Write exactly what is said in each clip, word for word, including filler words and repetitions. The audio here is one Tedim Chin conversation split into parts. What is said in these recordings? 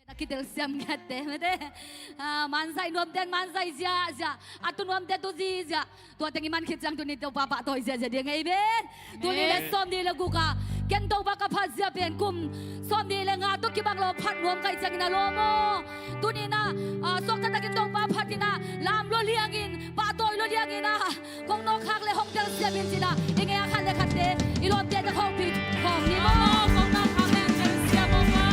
Na kitel siam ngiatte mete. Ah, manzaih nuamten manzaih ziahziah, a tu nuamte tu ziziah. Tua teng i man khit ciang tuni Topa pahtawi ziahziah ding, amen. Tuni le sawmnih le guk ah ken Topa ka phat zia pen kum sawmnih le nga tawh kibang lo phat nuam ka hih ciangin a lawm aw. Tuni na, ah, suakta takin Topa phat in a lam lua liangin, pahtawi lua liangin a, kong nawk khak le hong telsiam in ci-in a, i ngei a khat le khatte i lawmte tawh hopih khawm ni maw. Kong nawk khak le hong telsiam aw maw.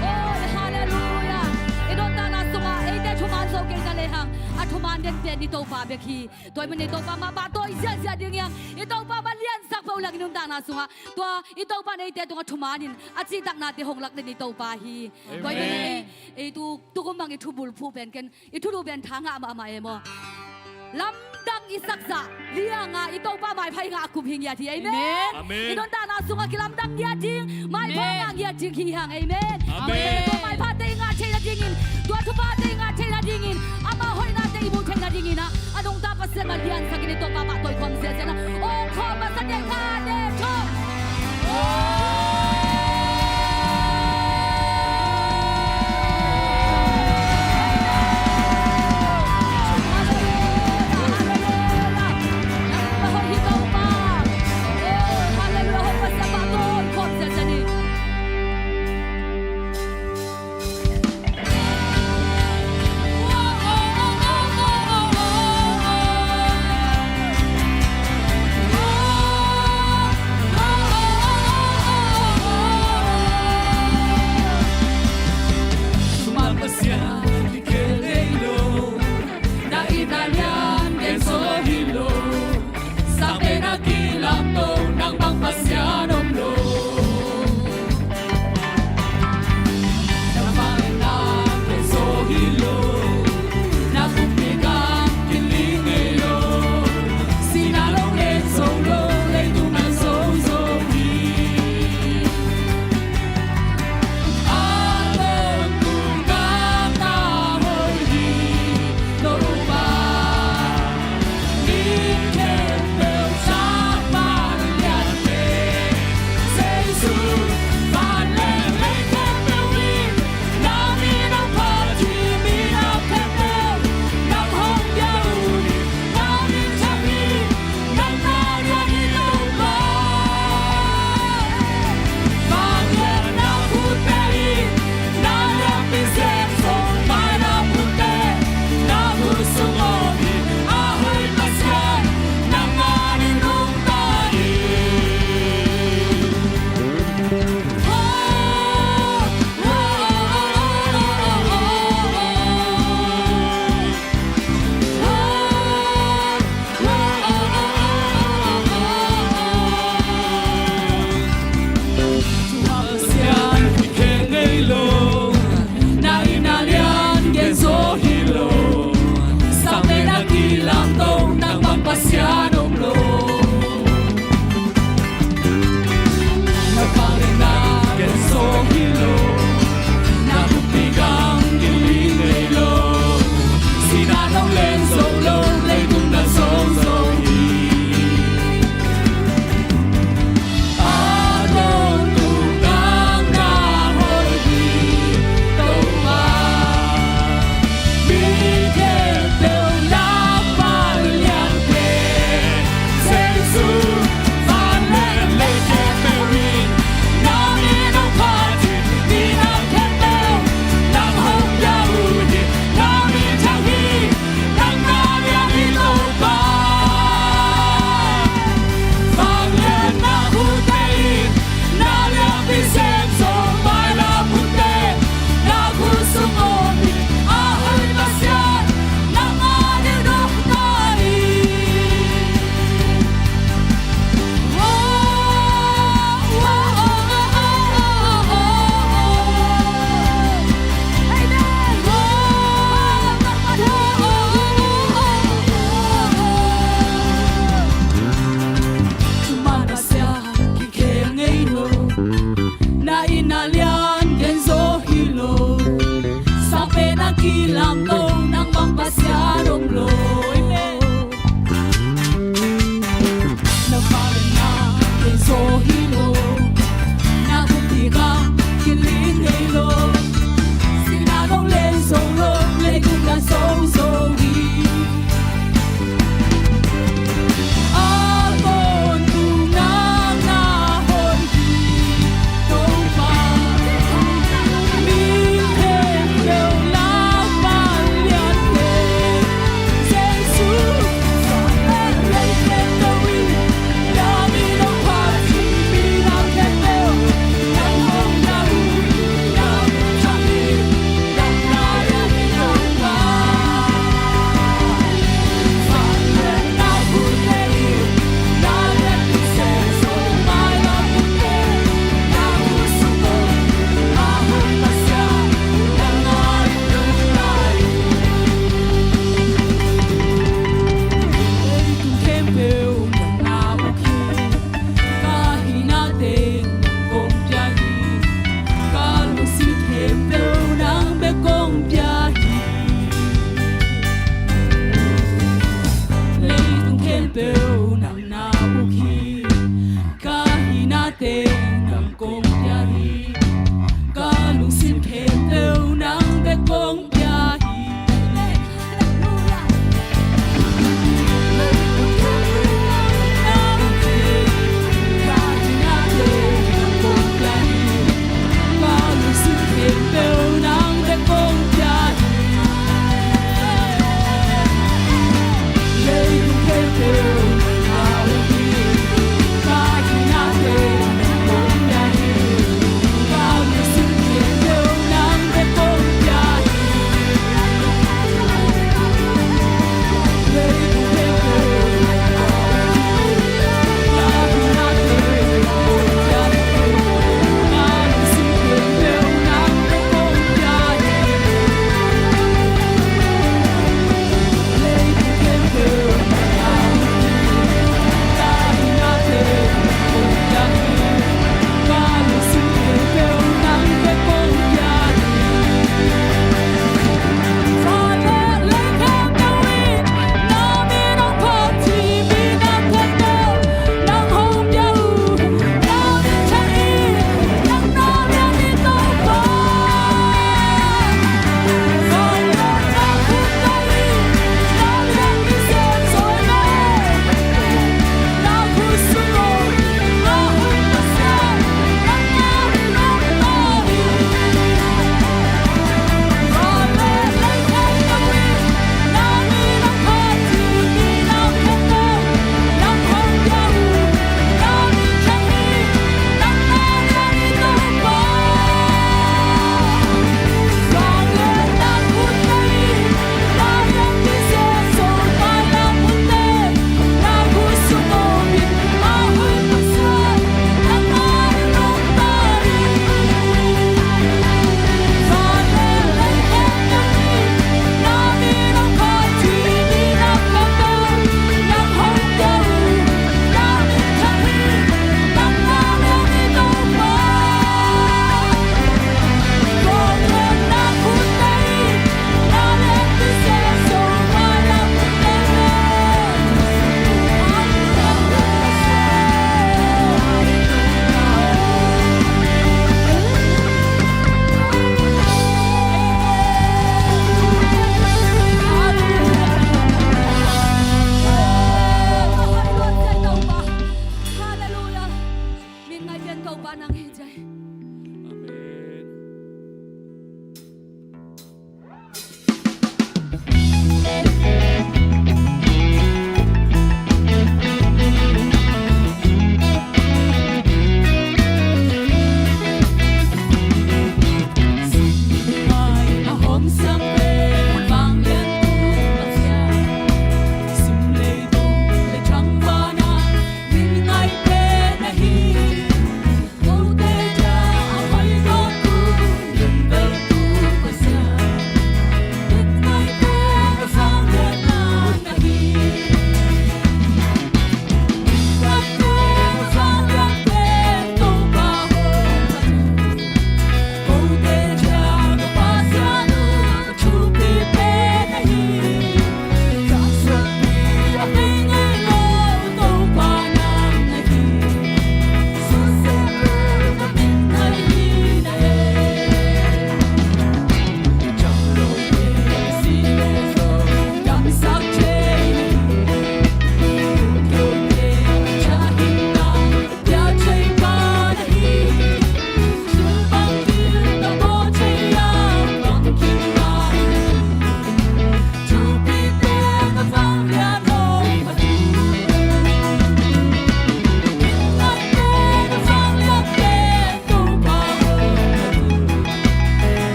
Oi, halleluiah. I nuntakna sungah eite thuman zo kei ta lehang, a thuman den pen i Topa bek hi. Tua ahih manin i Topa mah pahtawi ziahziah ding hi hang. I Topa mah liansak peuh leng i nuntakna sungah, tua i Topa in eite tungah thuman in a cihtaknate hong lak den i Topa hi. Tua ahih manin ei, ei tu, tukum bang i thubulphuh pen ken i thulu pen tha ngah mahmah e maw. Lamdang i sakzah lianga i Topa maipha i ngah a kum hi ngiat hi. Amen. Amen. I nuntakna sungah kilamdang ngiat ding, maipha ngah ngiat ding hi hang. Amen. Amen. Tua maiphate i ngah theihna dingin, tua thuphate i ngah theihna dingin, ama hoihnate i muh theihna dingin a, a nungta Pasian mah liansak in i Topa pahtawi khawm ziahziah na. Ong khawm masa dek, khat, nih, thum. Pasian, i khe ngei lo, na itna lian gen zo hi lo. Sang pen a kilamto, nang bang Pasian om lo. Na vangliatna gen zo hi lo, na kumpi gam kiling ngei lo. Sihna lawng len zo lo, leitung na zong zo hi. Na itna lian gen zo hi lo. Sang pen a kilamto, nang bang Pasian om lo. Amen. Na vangliatna gen zo hi lo.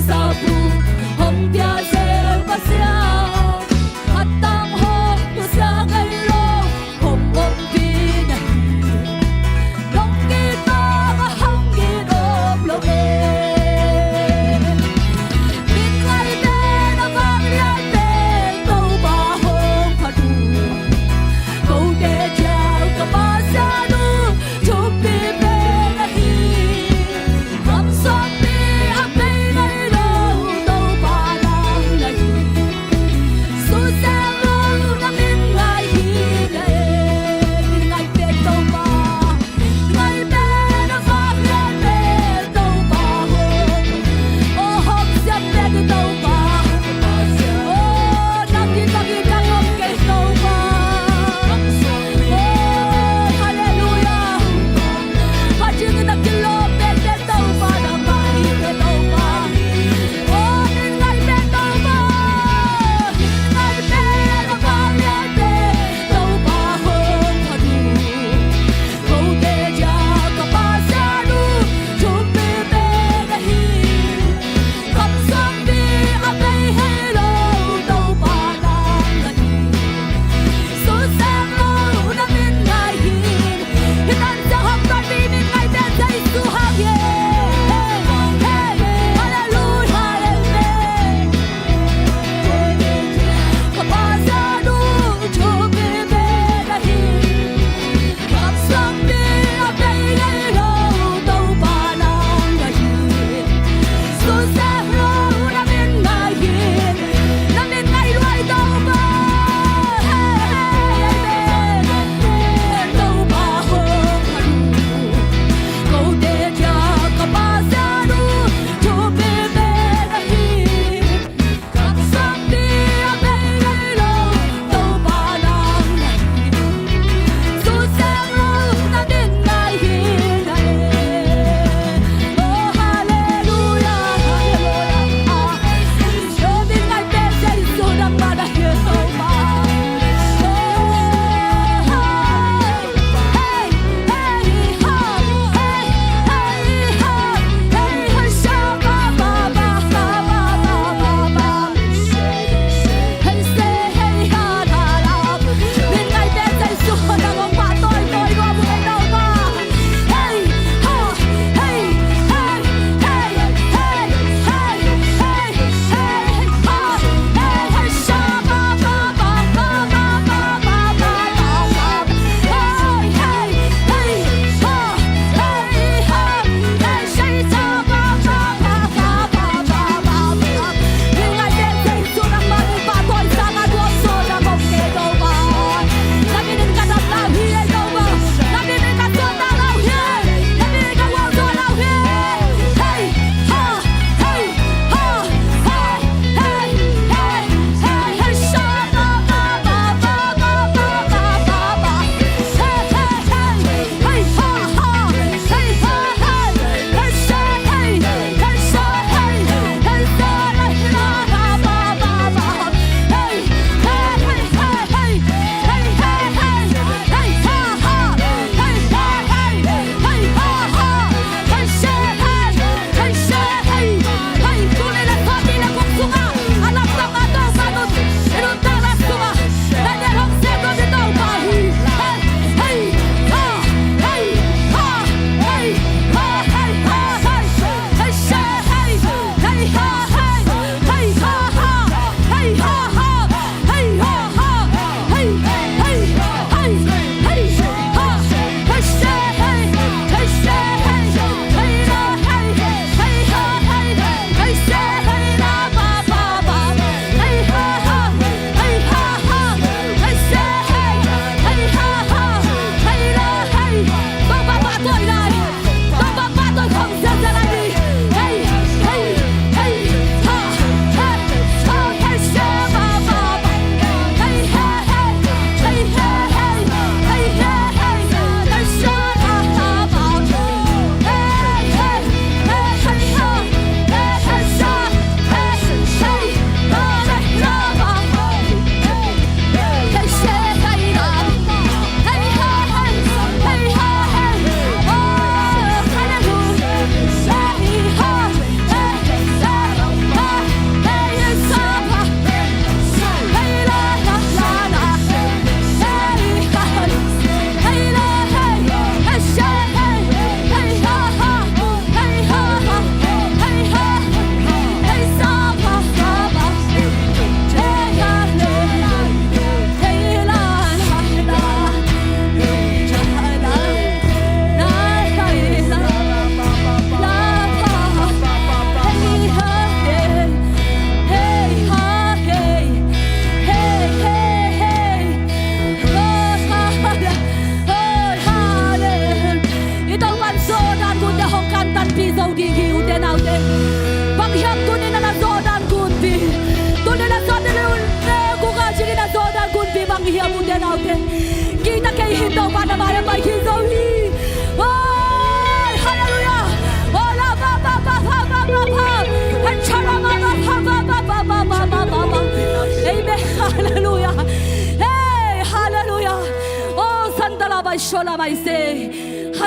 Sapu hong pia zel Pasian, khat tang hong nusia ngei lo, hong om ding ahi. Nong kipawh a hong kidop lo e. Min ngaite na vangliate, Topa hong phat uh. Kote ciang ka Pasian uh, thupi pen ahi. Hamsatpi a pei ngei lo,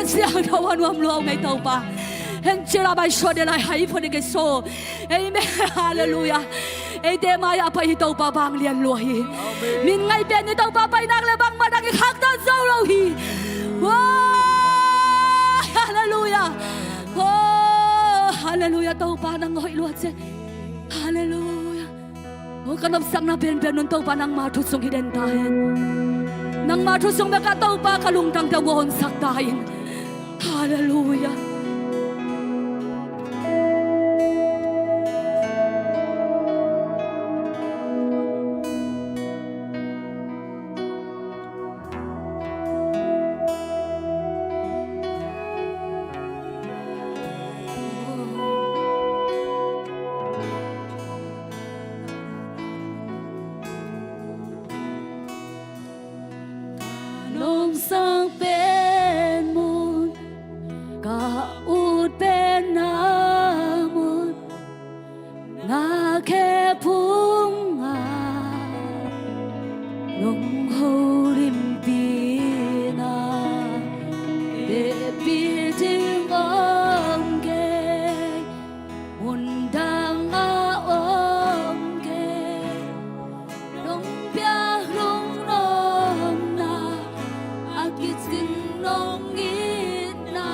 Siangtho a nuam lua ngei Topa. Heng cila bai sua de lai hai pho de ke so. Amen. Halleluia. Eite mai-ah pai hi Topa bang lian lua hi. Min ngai pen ni Topa pai nak le bangmah dang i khaktan zo lo hi. Halleluia. Halleluia. Topa nang hoih lua ce. Halleluia. Ka nopsakna penpen un Topa nangma thu sung hi den ta hen. Nangma thu sung bek ah Topa ka lungtang teuh hong honsak ta in. Halleluia. Nong sang pen mun, ka ut pen na mun, na khe phung a nong holimpi na, beh pi ding om kei, mun dang a om kei. Nong piak lungnuamna, a kicing nong itna.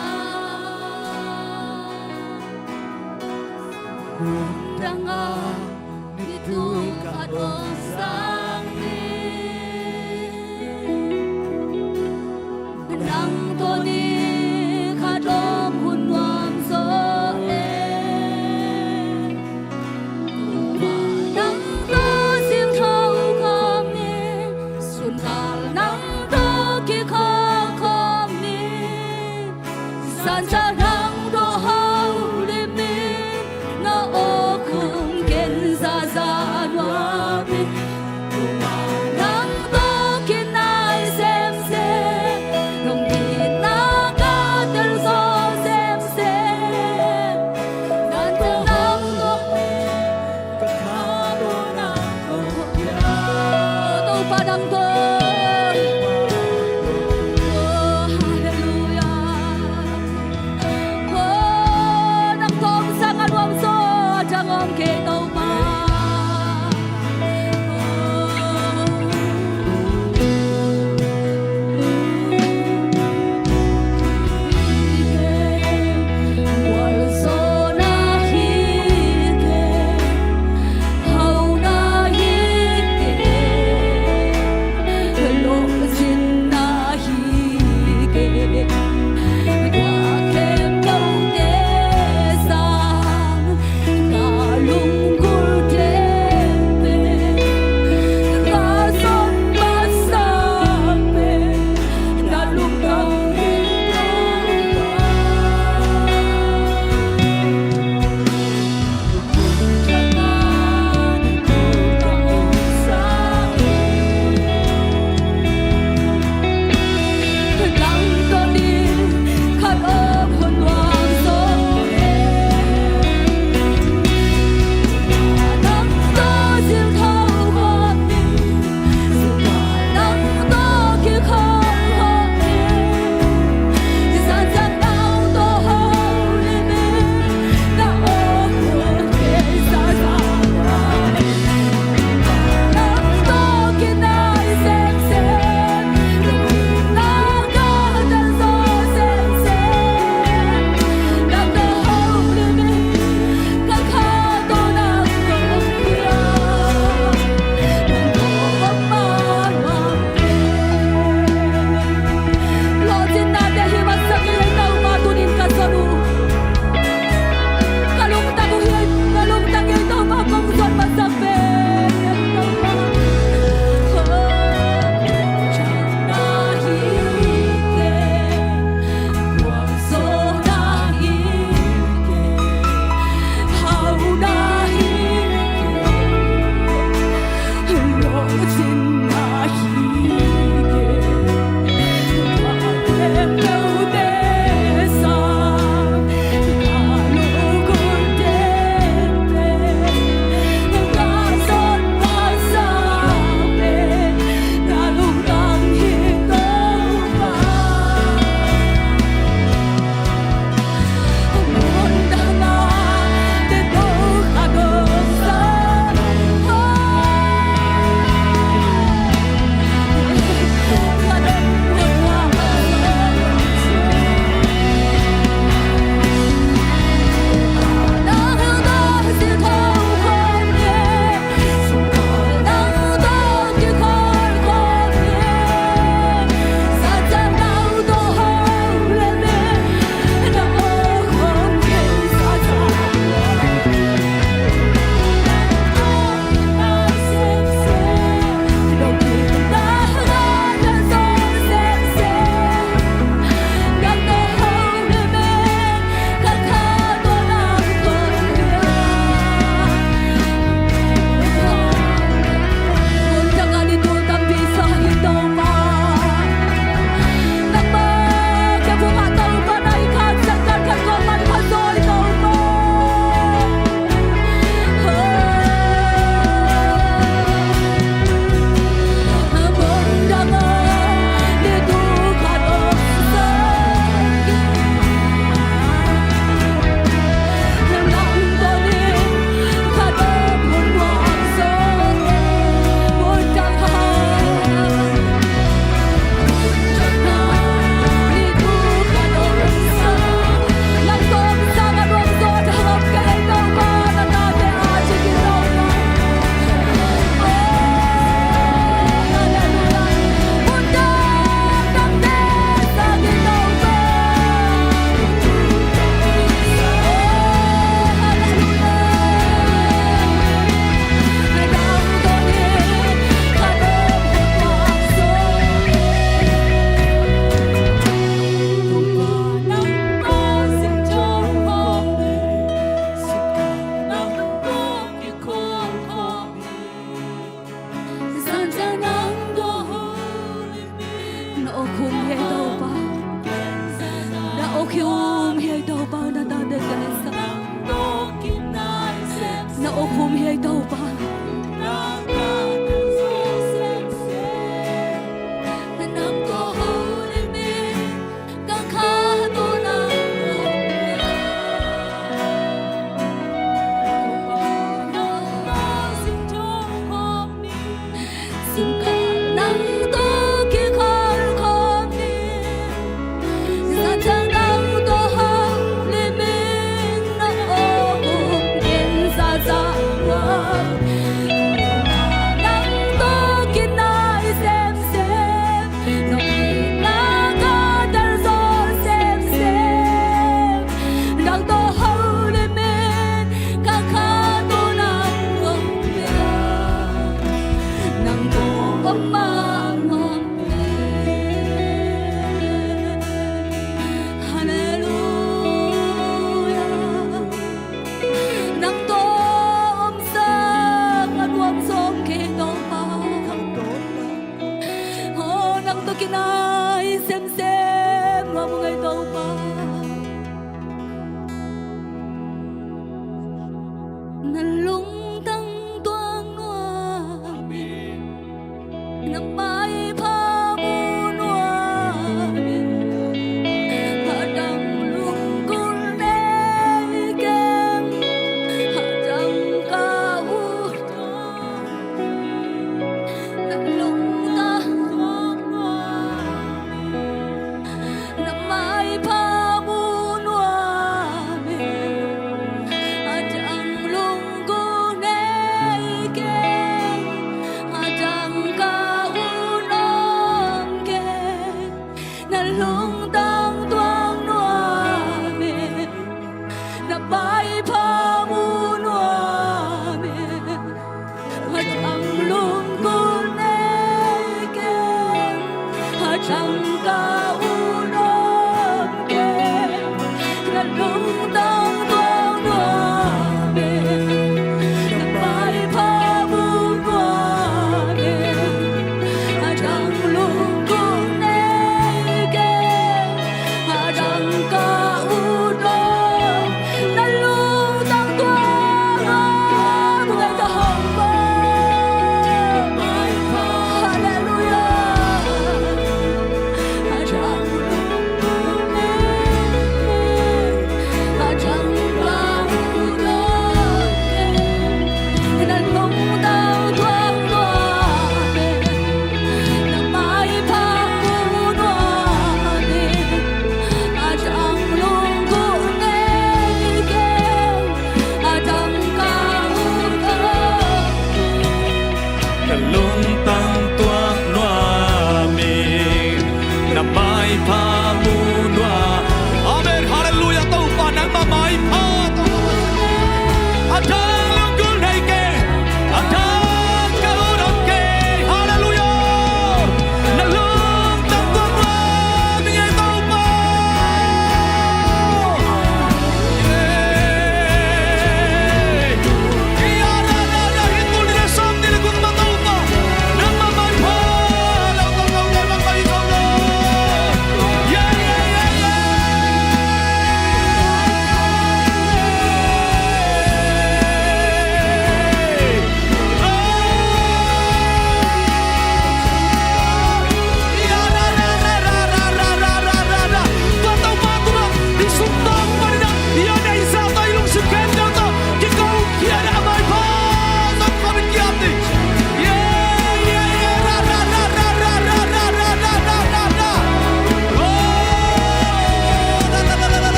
Mun dang a nituk a tawh sang ni. Nang tawh ni khat om hun nuam zaw e. Nang tawh sim tho khawm ni, suntal nang tawh kikhawm khawm ni. Sansa nang tawh holim in, na aw khum ken zaza nuam in. Nang tawh kinai semsem, nong itna ka telzaw semsem. Nang tawh nang tawh ka kha tawh nang tawh. Topa nang tawh. Oh, halleluia. Oh, nang tawh sang a nuam zaw dang om kei Topa. Topa, nang tawh holim in, ka kha tawh nang om hi. Nang tawh singkung khawm ni, singkung nang tawh kikhal khawm ni. Zan ciang nang tawh holim in, nang om kei in, za za nang tawh kinai semsem, nong itna ka delzawl semsem. Nang tawh holim in, ka kha tawh nang om hi. Nang tawh om mahmah. Halleluia. Nang tawh om sak a nuam sawm kei, Topa. Oh, nang tawh kinai semsem nuam ung ei, Topa. Na lungtang tuak nuam in, na maipha mu nuam in, hadang lungkul nei keng, hadang ka ut. Na lungtang tuak nuam in, na maipha mu nuam in, hadang lungkul nei keng, hadang ka ut om keng. Na lungtang tuak nuam in, na maipha mu nuam in, hadang lungkul nei keng, hadang ka ut om keng. Na lungtang tuak nuam in, na maipha mu nuam in, hadang lungkul nei keng, hadang ka ut om. Na lungtang tuak nuam in, ka hong ba. Halleluia. Hadang lungkul nei keng, hadang ka ut om keng. Na lungtang tuak nuam in, na maipha mu nuam in, hadang lungkul nei keng, hadang ka ut om. Na lungtang tuak nuam in, na maipha mu nuam. Amen. Halleluia. Topa, nangma maipha tawh, hadang lungkul nei keng, hadang ka ut om keng. Halleluia. Na lungtang tuak nuam ing ei, Topa.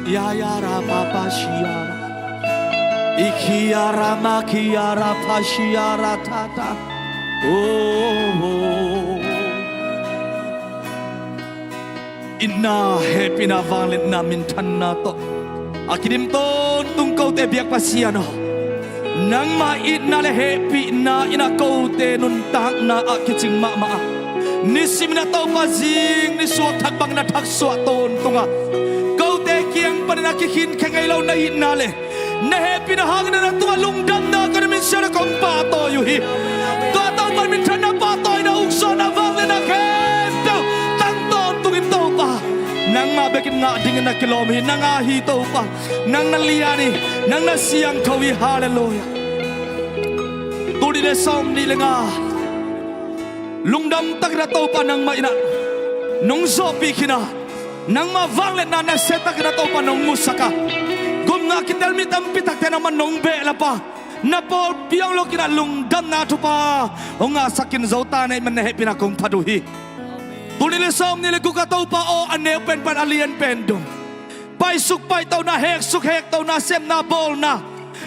Yayara papa shiara. Ikiara makiara pashiara tata. Oh, oh. Itna, hehpihna, vangliatna, minthanna tawh a kidim tawntung kote biak Pasian aw, nangmah itna le hehpihna in ah kote nuntakna ah kicing mahmah a, nisimin ah Topa zing nisuak thak bangin a thaksuah tawntung a, kote kiang panin a kikhinkhia ngei lo na itna le na hehpihna hangin a na tungah lungdamna ka na minsiatna kong pahtawi uh hi. Tua Topa minthanna, pahtawina, ukzawhna, vangliatna khempeuh tang tawntungin Topa, nangmah bekin ngah dingin na kilawm hi. Nang a hi Topa, nang na lian hi, nang na siangtho hi. Halleluiah. Tuni le sawm nih le nga lungdam takin a Topa nangmah in ah nong zawhpih khin a, nangmah vangliatna nasia takin a Topa nong musak a, kum nga kitel mi tampi takte nangmah nong behlap a, na pawlpi hong luakin ah lungdamna thupha hong ngahsak khin zo ta na hih man na hehpihna kong phat uh hi. Tuni le sawm nih le guk a Topa aw, a neu pen pan a lian pen dong, paisuk paitona, heksuk hektona, sepna bawlna,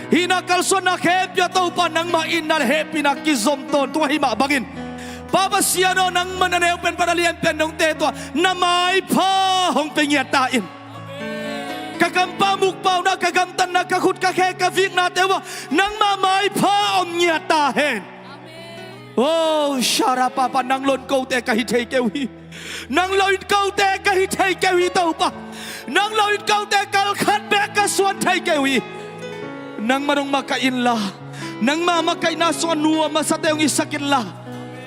hihna kalsuanna khempeuh ah Topa nangmah itna le hehpihna kizom tawntung ahih mah bangin, Pa Pasian aw, nangmah na neu pen pan a lian pen dongte tungah na maipha hong pia ngiat ta in. Ka kampau mukpauna, ka gamtatna, ka khut ka khe, ka viknate uhah nangmah maipha om ngiat ta hen. O Sara Papa, nang lo in kote ka hi thei kei uh hi. Nang lo in kote ka hi thei kei uh hi Topa. Nang lo in kote kal khat beek ka suan thei kei uh hi. Nangmah hong makaih inla, nangmah makaihna sungah nuam masate hong hisak inla,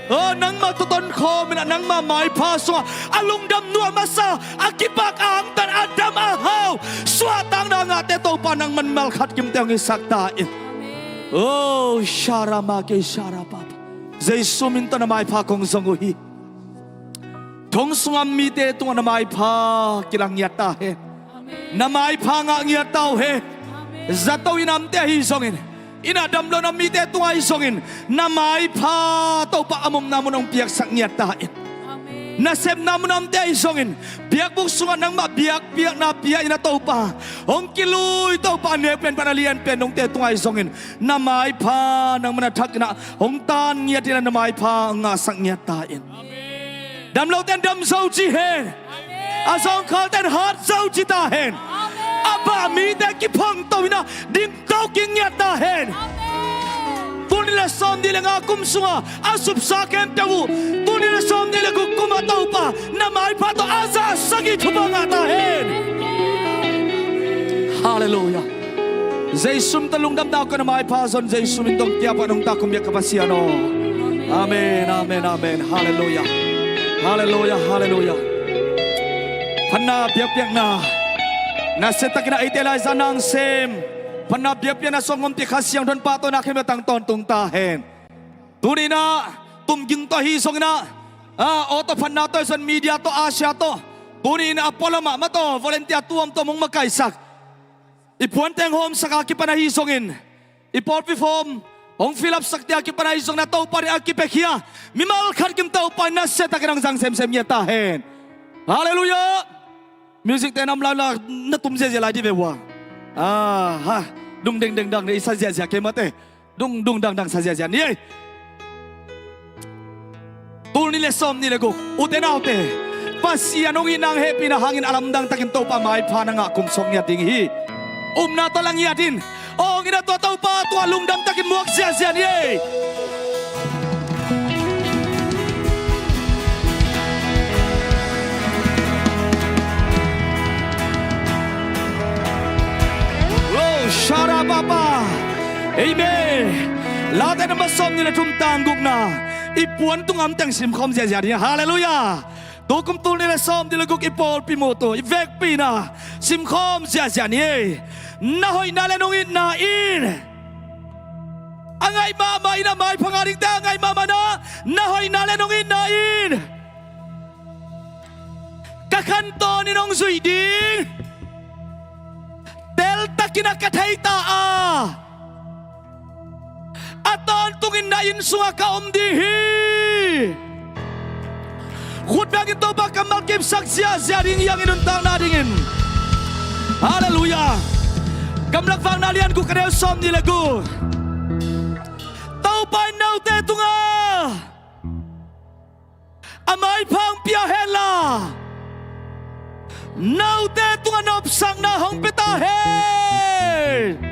o nangmah tawh tonkhawm in ah nangmah maipha sungah a lungdam nuam masa, a kipak, a angtan, a dam, a hau, suahtakna a ngahte Topa nangman malkhat kimte hong hisak ta in. O Sara Maki Sara Papa, Jesu min tawh na maipha kong zong uh hi. Thong sungah mite tungah na maipha kilang ngiat ta hen. Na maipha ngah ngiat ta uh hen. Zato i namte ahi zongin, inn ah damlohna mite tungah ahi zongin, na maipha Topa a omna mun hong piaksak ngiat ta in. Na sepna mun a omte ahi zongin, biakbuk sungah nangmah biakpiakna pia in a Topa, hong kilui Topa, a neu pen pan a lian pen dongte tungah ahi zongin, na maipha nangmah na thakin ah hong tan ngiat in ah na maipha hong ngahsak ngiat ta in. Damlote in dam zo ci hen. A zawngkhalte in hat zo ci ta hen. A bah mite kiphongto in ah dingto kik ngiat ta hen. Tuni le sawm nih le nga kum sungah a supsa khempeuh uh, tuni le sawm nih le guk kum ah Topa na maipha tawh a za sagih thupha ngah ta hen. Halleluiah. Jesu min tawh lungdamna ka na maipha zon, Jesu min tawh kiapa nong ta kum biak ka Pasian aw. Amen, amen, amen. Halleluiah. Halleluiah, halleluiah. Phatna biakpiakna nasia takin ah eite laiza nang sem, phatna biakpiakna song ngomti Kha Siangtho in pahtawina khempeuh tang tawntung ta hen. Tuni in ah tumging tawh ahi zongin ah, a, aw tawh phatna tawh ahi zongin media tawh, Asia tawh, tuni in ah a pualam ah mah tawh volunteer tuamtuam hong makaisak, i puanteng hawmsak a kipan ahi zongin, i pawlpi form hong fill up sakte a kipan ahi zongin ah Topa in a kipiakhia mimal khat kim Topa in nasia takin hong zang semsem ngiat ta hen. Halleluiah. Music te nam lai la na tum ziazia lai di ve ua. Aha. Dung dengdeng dang ne i sa ziazia kei mate. Dung dung dangdang sa ziazia ni ei. Tul nih le sawm nih le guk, ute naute, Pasian hong itna hehpihna hangin a lamdang takin Topa maipha na ngah kum sawk ngiat ding hi. Upna tawh la ngiat in. Awng in a tua Topa tua lungdam takin muak ziazia ni ei. Lo, shara papa. Amen. Late namba sawm nih le thum tang gukna, i puan tung am teng simkhawm ziazia ni. Halleluiah. Tukum tul nih le sawm nih le guk i pawlpi mutu i vekpi na simkhawm ziazia ni. Na hoihna le nong itna in a ngaih mahmah in a maipha ngah dingte a ngaih mahmah na, na hoihna le nong itna in ka khantawn in hong zuih ding teltakin a ka thei ta a, a tawntungin na inn sungah ka om ding hi. Khut bengin Topa kammal kipsak ziahziah ding hiangin nuntakna dingin. Halleluiah. Gamlak vakna lian guk a neu sawm nih le guk. Topa in note tungah a maipha hong pia henla, Note tungah nopsakna hong pia ta hen,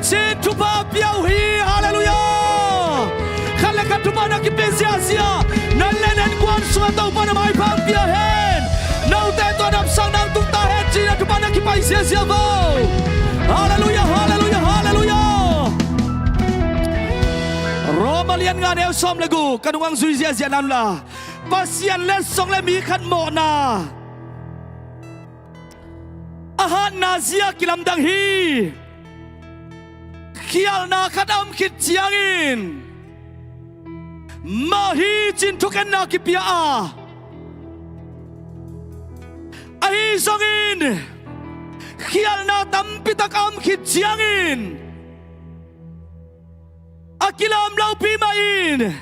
ci-in thupha pia uh hi. Halleluiah. Khat le khat thupha na kipia ziahziah, na inn le na innkuan sungah Topa na maipha hong pia hen. Note tungah nopsakna hong tung ta hen, ci-in a thupha na kipai ziahziah vo. Halleluiah, halleluiah, halleluiah. Rom a lian nga, neu sawm le guk, ka nung hong zui ziahziah na un la, Pasian letsong le mi khat mawhna a hatna zia kilamdang hi. Khialhna khat a om khit ciangin mawh hi, ci-in thukhenna kipia a, ahi zongin khialhna tampi tak a om khit ciangin a kilawm lopi mah in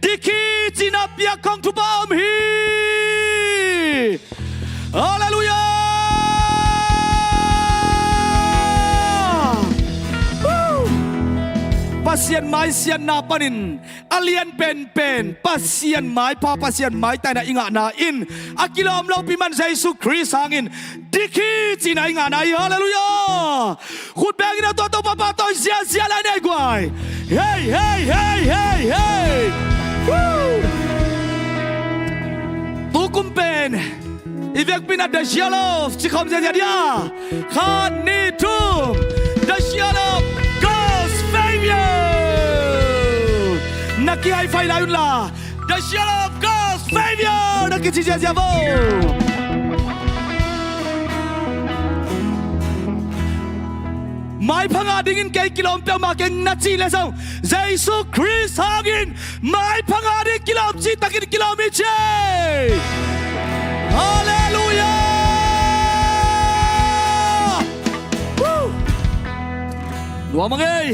dik hi, ci-in a piak khong thupha om hi. Halleluiah. Woo! Pasian maisiatna panin a lian penpen Pasian maipha, Pasian maitaina i ngahna in a kilawm lopi man Jesu Khrist hangin dik hi, ci-in a i ngahna hi. Halleluiah. Khut bengin a tua Topa pahtawi ziahziah lai ni ei guai. Hei, hei, hei, hei, hei. Woo! Tukum pen i vekpi in a The Shield of ci khawm ziahziah dia. Khat, nih, thum. The Shield of God's favor. Na ki-high five lai un la, The Shield of God's favor na kici ziahziah vo. Maipha ngah dingin kei kilawm peuhmah keng na cih leh zong, Jesu Khrist hangin maipha ngah ding kilawm cihtakin kilawm hi ci. Halleluiah. Woo! Nuam a ngei.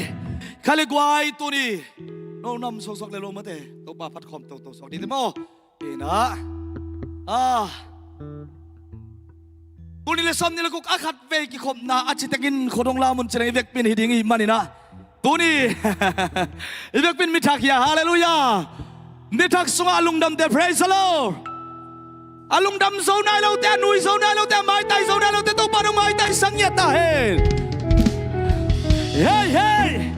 Kha le guai, tuni no nam soksak le lo mate, Topa phat khawm toto sak ding te maw? Ina, ah, tuni le sawm ni le guk a khat vei kikhopna a citengin khuadong lam un ci-in i vekpi in hi ding i hih manin ah, tuni i vekpi in mi thak hi a. Halleluiah. Mi thak sungah a lungdamte, praise the Lord. A lungdam zo nai lote, a nui zo nai lote, a maitai zo nai lote, Topa nong maitaisak ngiat ta hen. Hei, hei.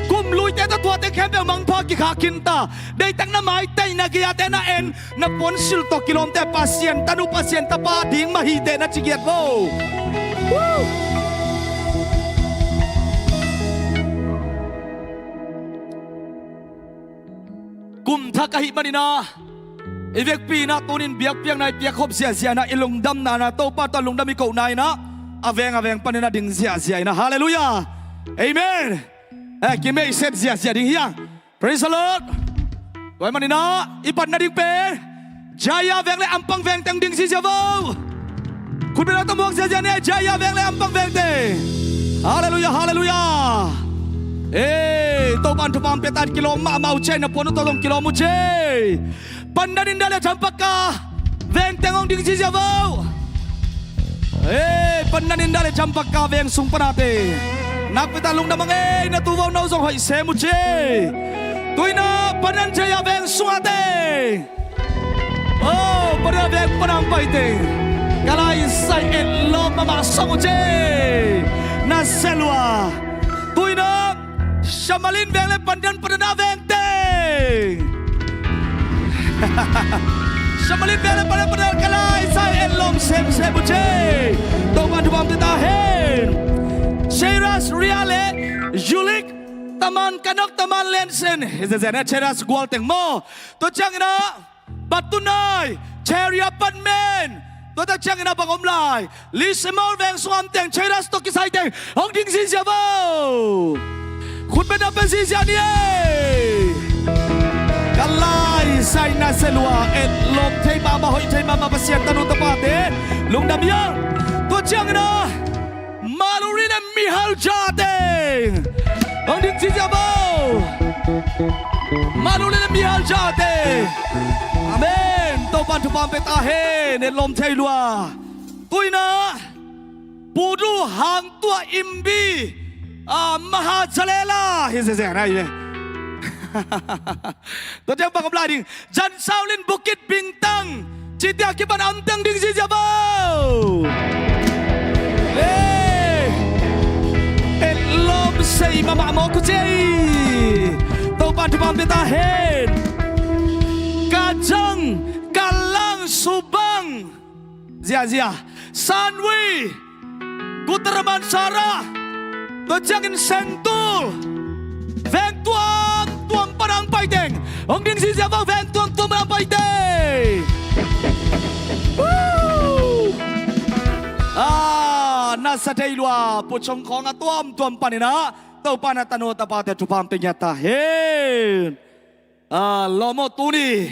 Kum luite tawh tuate khempeuh mangpha kikhak khin ta. Deihtak na maitaina gei-ate na en, na puansilh tawh kilawmte Pasian tanu, Pasian tapa ding mah hi teh na ci ngiat vo. Woo! Kum thak ahih manin ah, i vekpi in ah tunin biakpiakna i piakkhop ziahziah in ah, i lungdamna in ah, Topa tawh lungdam i kohna in ah, a veng a veng panin a ding ziahziah in ah. Halleluiah. Amen. Eh, kimeihset ziahziah ding hi hang. Praise the Lord. Tua ahih manin ah i pan nading pen Jaya veng le Ampang veng teng ding ziahziah vo. Khutbetna tawh muak ziahziah ni, Jaya veng le Ampang veng teng. Halleluiah, halleluiah. Eh, Topa in thupha hong pia ta, kilawm mahmah uh ci ei, na puan uh tawh zong kilawm uh ci ei. Pandan India le Champaka veng teng hong ding ziahziah vo. Eh, Pandan India le Champaka veng sung panate, nakpi tak lungdam a ngei, na tu vo, no zong hoih sem uh ci ei. Tu-in ah Pandan Jaya veng sungah teng. Oh, Pandan veng panang pai teng, ka lai sai etlawm mahmah song uh ci ei. Na se lua. Tu-in ah Shamalin veng le Pandan, Pandan a veng teng. Shamalin veng le Pandan, Pandan ka lai sai etlawm semsem uh ci ei. Topa thupha hong pia ta hen. Cheras Ria le Yulik Taman, Kanok Taman Lensen, hi zenzen a Cheras gual teng maw. Tua ciangin ah Batunai, Cheria Patmen, tua tak ciangin ah bang om lai, Lisimol veng sungah om teng Cheras tawh kisai teng hong ding ziahziah vo. Khutbetna pia ziahziah ni ei. Ka lai sai na se lua, etlawm thei mahmah, hoih thei mahmah Pasian tanu tapate, lungdam hi hang. Tua ciangin ah Maluri le Mihal Jateng hong ding ziahziah vo. Maluri le Mihal Jateng. Amen. Topa in thupha hong pia ta hen, etlawm thei lua. Tu-in ah Pudu Hangtua Imbi, ah, Maha Jalela, hi zenzen a hi ve. Tua ciang bang om lai ding, Jan Saulin Bukit Bintang, Cih teh a kipan a om teng ding ziazia vo. Ei, etlawm sei mahmah mawk uh cei. Topa'n thupha pia ta hen. Ka Jang, Ka Lang, Subang, ziazia, Sanwi, Kutaramansara, tua ciangin Sengtul, veng tuamtuam pan a hong pai teng, hong ding ziazia vo, veng tuamtuam pan a hong pai teng. Woo! Ah, na sa thei lua, Pu Chung khawng a tuamtuam panin ah Topa'n a tanu tapate thupha hong pia ngiat ta hen. Ah, lawm aw, tuni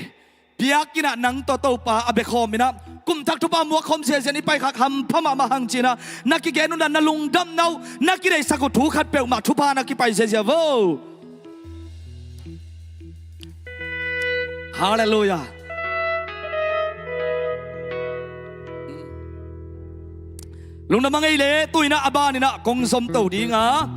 biakinn ah nang tawh Topa a bia khawm in ah, kum thak thupha muak khawm ziazia in i pai khak hampha mahmah hang ci-in ah na kigen un ah, na lungdamna uh na kideihsak uh thu khat peuhmah thupha na kipai ziazia vo. Halleluiah. Lungdam a ngei leh, tu-in ah a banin ah kong zom to ding a,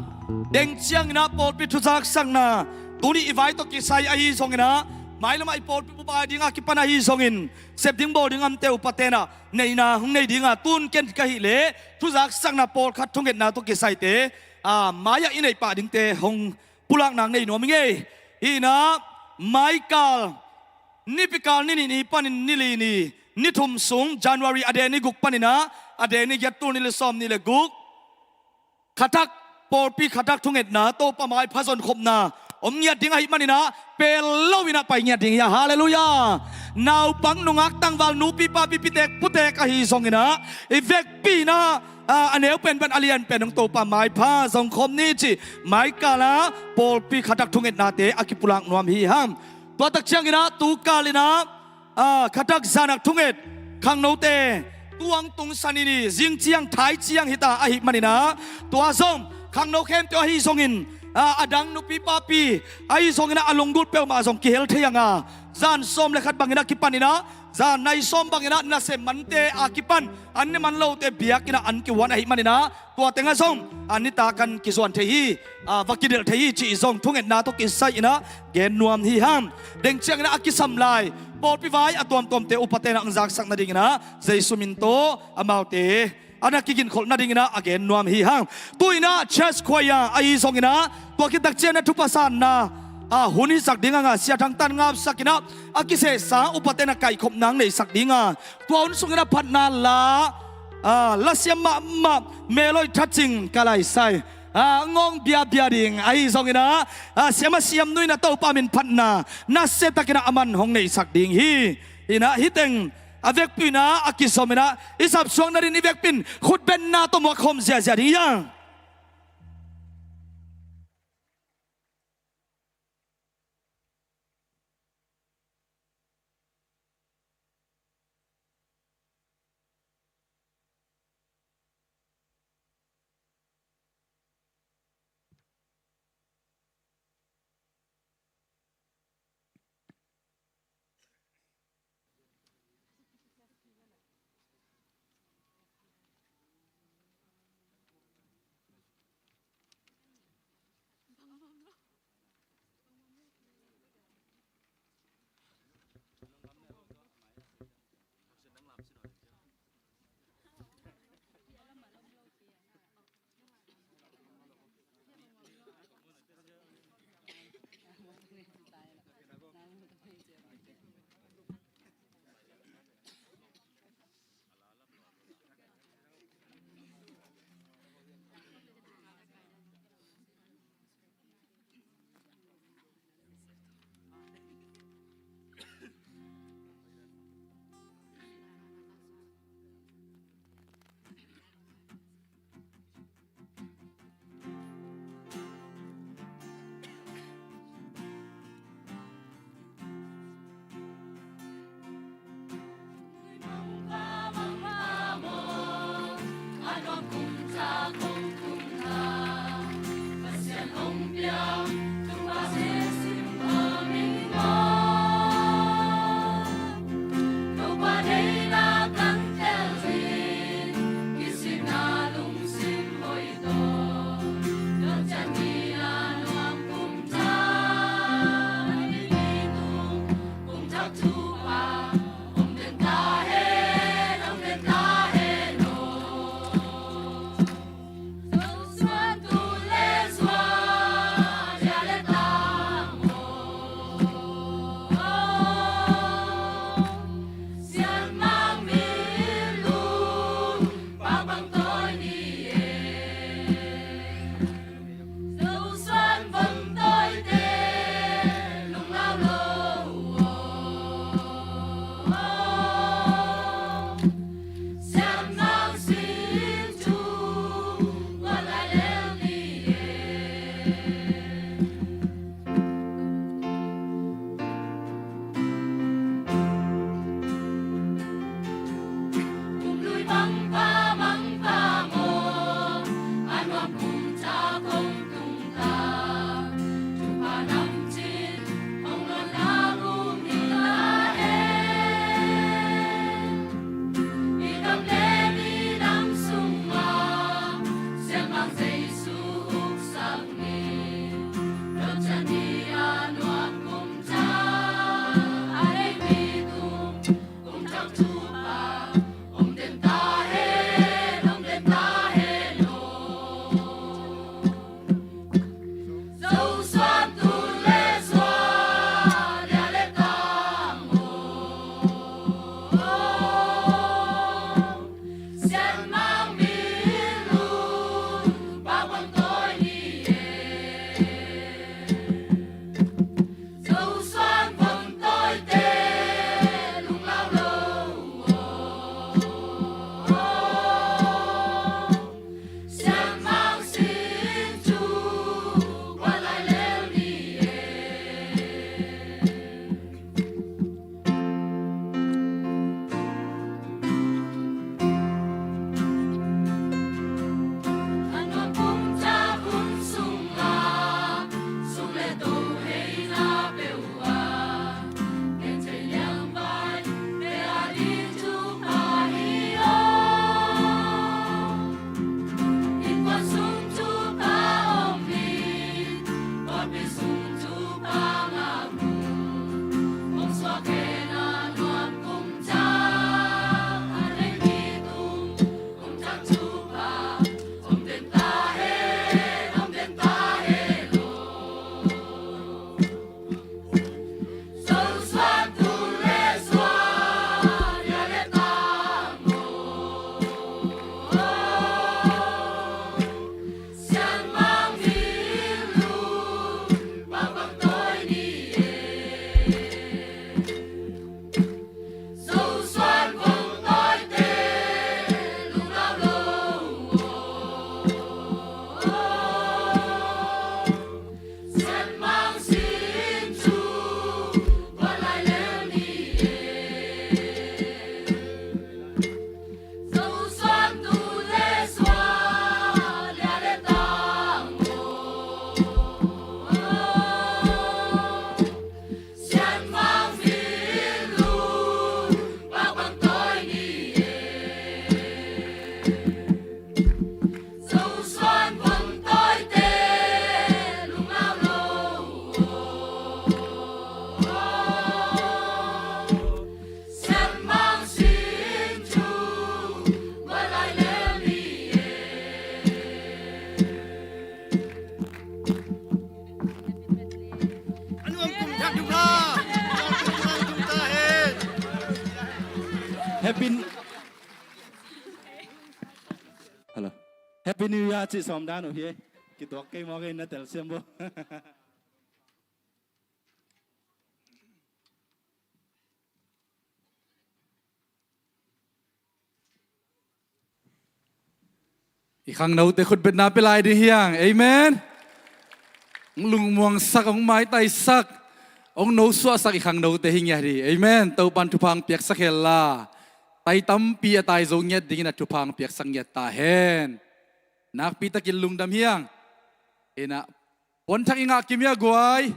deng ciangin ah pawlpi thuzaksakna, tuni i vai tawh kisai ahi zongin ah, mailam ah i pawlpi bup a ding a kipan ahi zongin, sep ding bawl ding a omte upate'n ah neihna hong nei ding a, tun ken ka hih leh thuzaksakna pawlkhat thungetna tawh kisaite, a, mai-ah i neih pah dingte hong pulakna nei nuam ing ei. Hi-in ah, maikal, nipikal ni nih ni panin ni li ni, ni thum sung, January a deni guk panin ah a deni giat, tul nih le sawmnih le guk, khatak, pawlpi khatak thungetna, Topa maipha zonkhopna om ngiat ding ahih manin ah pel lo-in ah pai ngiat ding hi a, halleluiah. Naupang, nungak, tangval, nupi, papi, pitek, putek ahi zongin ah, i vekpi-in ah, a, a neu penpen a lian pen hong Topa maipha zonkhop ni cih maikal ah pawlpi khatak thungetnate a kipulak nuam hi hang. Tua tak ciangin ah tukal in ah, a, khatak zan ah thunget khangnote, tu hong tungsan in hi, zing ciang thai ciang hi ta ahih manin ah, tua zong khangno khempeuh ahi zongin, a, a dang nupi papi ahi zongin ah a lunggulh peuhmah zong kihel thei hang a, zan sawm le khat bangin ah kipan in ah, zan nai sawm bangin ah nasem mante a kipan, an ne man lote biakinn ah an kihuan ahih manin ah, tua teng ah zong a nitak an kizuan thei hi, a, va kidelh thei hi cih zong thungetna tawh kisai-in ah gen nuam hi hang. Deng ciangin ah a kisam lai pawlpi vai a tuamtuamte upate'n ah hong zaksak nadingin ah Jesu min tawh amaute a na kiginkholh nadingin ah a gen nuam hi hang. Tu-in ah church choir ahi zongin ah, tua khit tak ciangin ah thupha sanna, a, hun hisak ding a, Sia Thang Tan ngapsak in ah, a kisehsa upate'n ah kaihkhopna hong neihsak ding a, tua hun sungin ah phatna la, a, lasiam mahmah Meloi That Cing Ka Lai Sai, a, hong biabia ding ahi zongin ah, a, siam a siamnu in ah Topa min phatna nasia takin ah aman hong neihsak ding hi. Hi-in ah hih teng a vekpi-in ah a kizom in ah, i sapsuak nadingin i vekpi in khutbenna tawh muak khawm ziazia ding hi hang. Happy, hello. Happy New Year cih sawm dan uh hi. Kituak kei mawk ei, na telsiam bo. I khangnote khutbetna pia lai ding hi hang. Amen. Hong lungmuangsak, hong maitaisak, hong nosuahsak i khangnote hi ngiat hi. Amen. Topan thupha hong piaksak hen la, tai tampi a tai zo ngiat dingin a thupha hong piaksak ngiat ta hen. Nakpi takin lungdam hi hang. Ina, puanthak i ngah kim hia guai?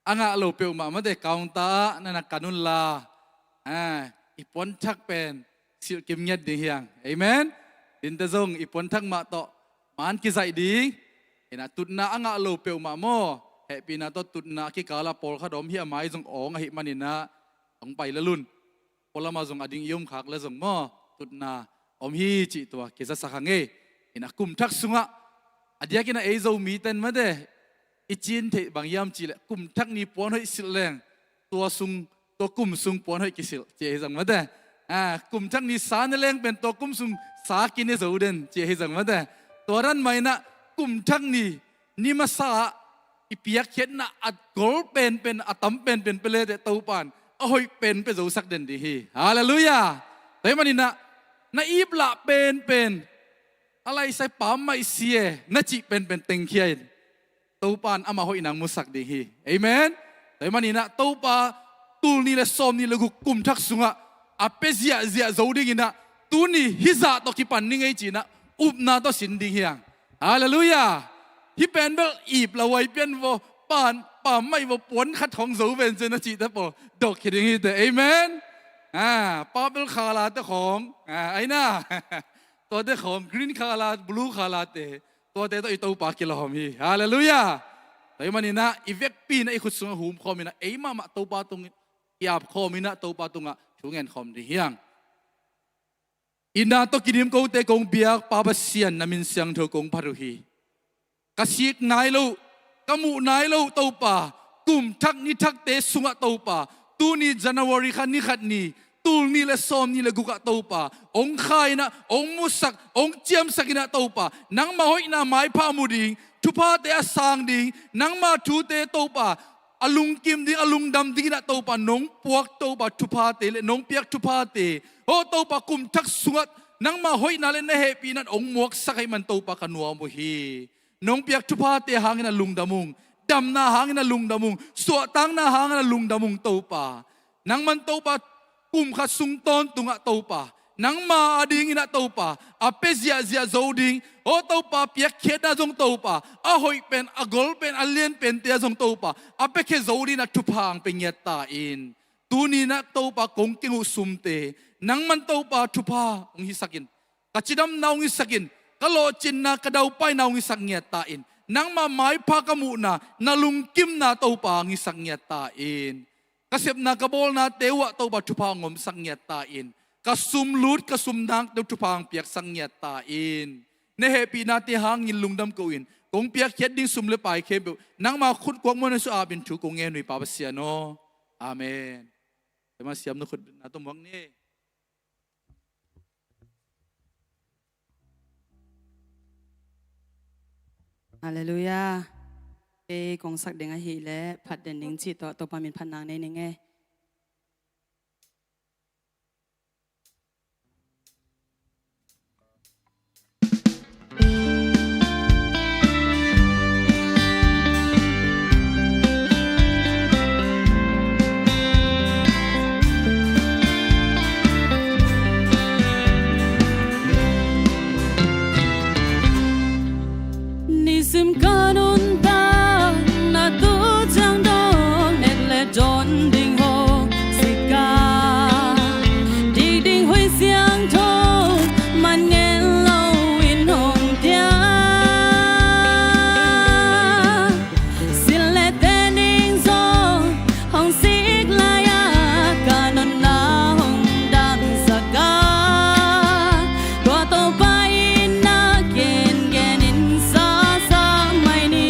A ngah lo peuhmah mate, counter ah na na kan un la, a, i puanthak pen silh kim ngiat ding hi hang. Amen. Dinte zong i puanthak mah tawh man kizaih ding. Ina, tutna a ngah lo peuhmah maw, hehpihna tawh tutna a kikal ah pawlkhat om hi, a mai zong awng ahih manin ah hong pai lel un. Pualam ah zong a ding i om khak leh zong maw, tutna om hi cih tua kizasak hang ei. Ina, kum thak sungah, a diakin ah ei Zomite'n mate, i cin theih bang hiam cih leh, kum thak ni puan hoih silh leng, tua sung, tua kum sung puan hoih kisilh, ci hi zong mate. A, kum thak ni sa ne leng pen tua kum sung sa kine zo den, ci hi zong mate. Tua dan mah in ah kum thak ni, ni masa ah i piakkhiatna a gol penpen, a tam penpen pia le teh Topan a hoih pen pia zosak den ding hi. Halleluiah. Tua ahih manin ah na iplah penpen, a laisai pam mai si e, na cih penpen tengkhia in. Topan ama hoihna hong musak ding hi. Amen. Tua ahih manin ah Topa tul nih le sawm nih le guk kum thak sungah a pia ziahziah zo dingin ah, tuni hih zah tawh kipan ning ei ci-in ah upna tawh sin ding hi hang. Halleluiah. Hih pen bel ip la huai pian vaw, pan pam mai vaw, puan khat hong zo ven ci-in a cihte pawl dawk khia ding hi teh. Amen. A, purple colour te khawng, a, aina, tuate khawng, green colour, blue colour te, tuate tawh i Topa kilawm hi. Halleluiah. Tua ahih manin ah i vekpi in ah i khut sungah humkhawm in ah, ei mahmah Topa tung i apkhawm in ah Topa tungah thu ngenkhawm ding hi hang. Itna tawh kidim kote kong biak Pa Pasian, na min siangtho kong phat uh hi. Ka sik nai loh, ka muh nai loh Topa, kum thak ni thakte sungah Topa, tuni January kha ni khat ni, tul nih le sawm nih le guk ah Topa, hong kha in ah, hong musak, hong ciamsak in ah Topa, nangma hoihna maipha mu ding, thuphate a sang ding, nangma thute Topa a lungkim ding, a lungdam dingin ah Topa nong puak Topa thuphate le nong piak thuphate, aw Topa, kum thak sungah nangma hoihna le na hehpihna hong muaksak ahih man Topa ka nuam uh hi. Nong piak thuphate hangin ah lungdam ung, damna hangin ah lungdam ung, suahtakna hangin ah lungdam ung Topa. Nangman Topa kum khat sung tawntungah Topa, nangma a dingin ah Topa a pia ziahziah zo ding, aw Topa, piakkhiatna zong Topa, a hoih pen, a gol pen, a lian pente ah zong Topa a piakhia zo dingin ah thupha hong pia ngiat ta in. Tuni in ah Topa kong keng uh sumte nangman Topa thupha hong hisak in. Ka cidamna hong hisak in, ka lawhcinna, ka daupaina hong hisak ngiat ta in. Nangma maipha ka muhna, na lungkimna Topa hong hisak ngiat ta in. Ka sepna, ka bawlnate uh ah Topa thupha hong omsak ngiat ta in. Ka sum lut, ka sum nakte uh thupha hong piaksak ngiat ta in. Na hehpihnate hangin lungdam ko in, kong piakkhiat ding sum le pai khempeuh nangma khut kuakmuan ah su apin thu kong ngen uh hi Pa Pasian aw. Amen. Tema siam na khut na tumuak ni. Halleluiah. Kei kong sak ding ahih leh phat den ning cih tawh Topa min phatna nei ning e. Nisim ka nuntakna tu ciang dong, nek le dawn ding hong si ka. Dik ding huih siangtho man ngen lo in hong tia. Silh le tening zong hong sik lai-a ka nunna hong dangsak a, tua Topa in na kenken in sasa mai ni.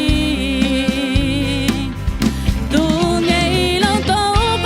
Tu ngei lo Topa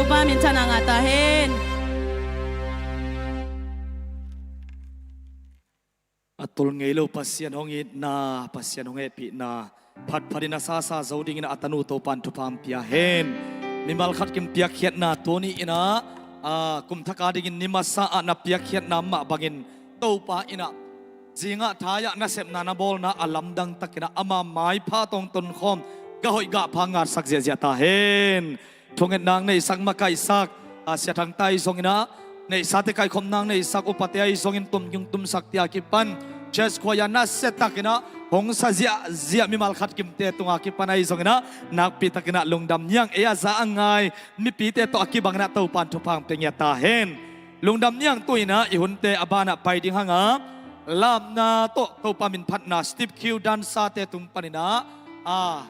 Topa minthanna ngah ta hen. A tul ngei lo Pasian hong itna, Pasian hong hehpihna, phatphatin a sasa zo dingin a tanu Topan thupha hong pia hen. Mimal khat kim piakkhiatna tuni in ah, a, kum thak a dingin ni masa ah na piakkhiatna mah bangin Topa in ah zingah thai-ah nasepna na bawlna a lamdang takin ah ama maipha tawh tonkhawm, gah hoih gah pha ngahsak ziahziah ta hen. Thungetna hong neihsak, makaihsak, a, Sia Thang te ahi zongin ah, neihsate kaikhopna hong neihsak, upate ahi zongin tumkung tumsakte a kipan church choir nasia takin ah hong sa ziahziah mimal khat kimte tunga kipan ahi zongin ah nakpi takin ah lungdam ni hang. Ei a za a ngai mipite tawh a kibangin ah Topan thupha hong pia ngiat ta hen. Lungdam ni hang. Tu-in ah i hunte a banah pai ding hang a, lapna tawh Topa minphatna Steve Q Dancer-te tung panin ah, a,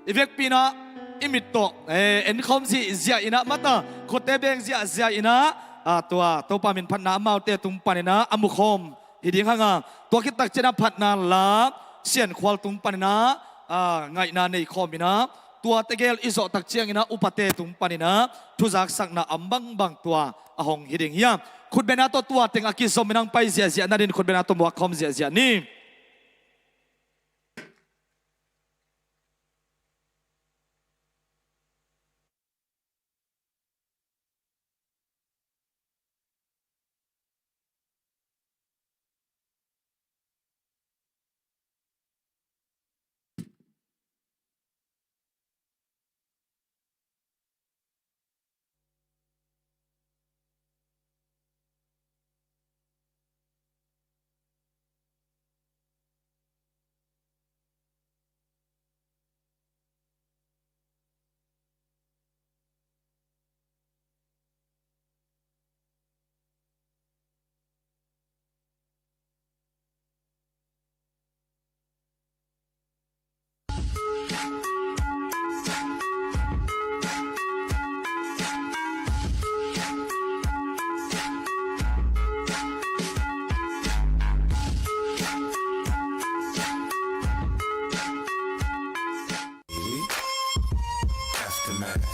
i vekpi in ah i mit tawh, eh, enkhawm ziahziah in ah, mata khutte beng ziahziah in ah, a, tua Topa minphatna amaute tung panin ah a mukhawm hi ding hang a, tua khit takciang ah phatna la Sian Khual tung panin ah, a, ngaihna nei khawm in ah, tua tegel i zawh takciangin ah upate tung panin ah thuzaksakna a om bangbang tua a hong hi ding hi a, khutbetna tawh tua teng a kizom in hong pai ziahziah nadingin khutbetna tawh muak khawm ziahziah ni. Aftermath.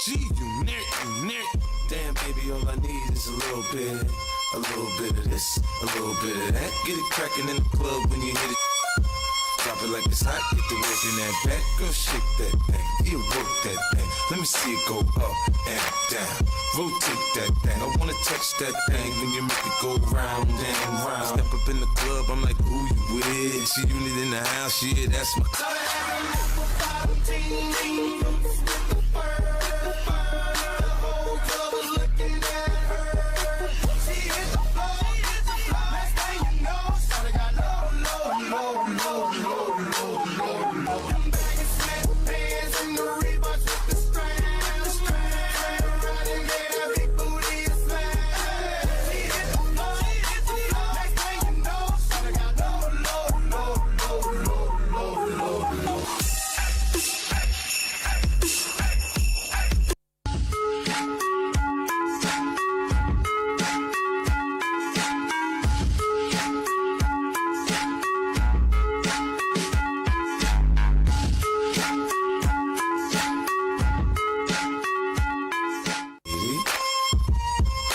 G Unit, unit. Damn, baby, all I need is a little bit, a little bit of this, a little bit of that. Get it crackin' in the club when you hit it. Drop it like it's hot, get the work in that back. Girl, shake that thing, yeah, work that thing. Let me see it go up and down. Rotate that thing, I wanna touch that thing when you make it go round and round. Step up in the club, I'm like, "Who you with?" G Unit in the house, yeah, that's my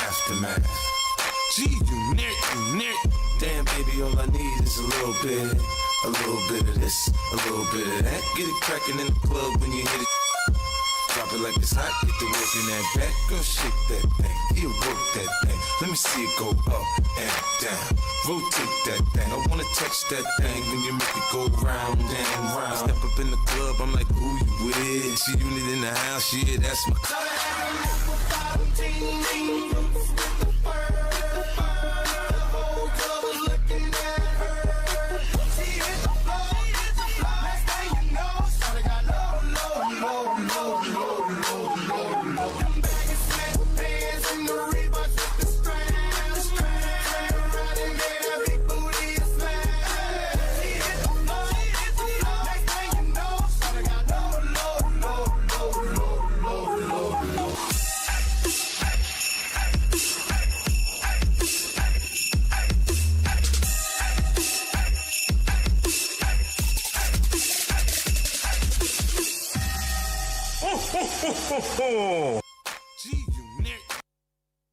Aftermath. G Unit, unit. Damn, baby, all I need is a little bit, a little bit of this, a little bit of that. Get it crackin' in the club when you hit it. Drop it like it's hot, get the work in that back. Girl, shake that thing, yeah, work that thing. Let me see it go up and down. Rotate that thing, I wanna touch that thing when you make it go round and round. Step up in the club, I'm like, "Who you with?" G Unit in the house, yeah, that's my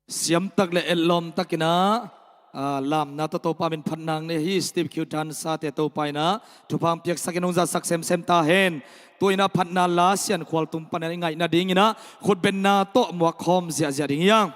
Siamtak le etlawm takin ah, aa, lamna tawh Topa min phatna nei hi. Steve Q Thansate Topa in ah thupha piaksakin hong zatsak semsem ta hen. Tu-in ah phatna la Siankhual tung panin i ngaih nadingin ah khutbenna tawh muak khawm ziahziah ding hi hang.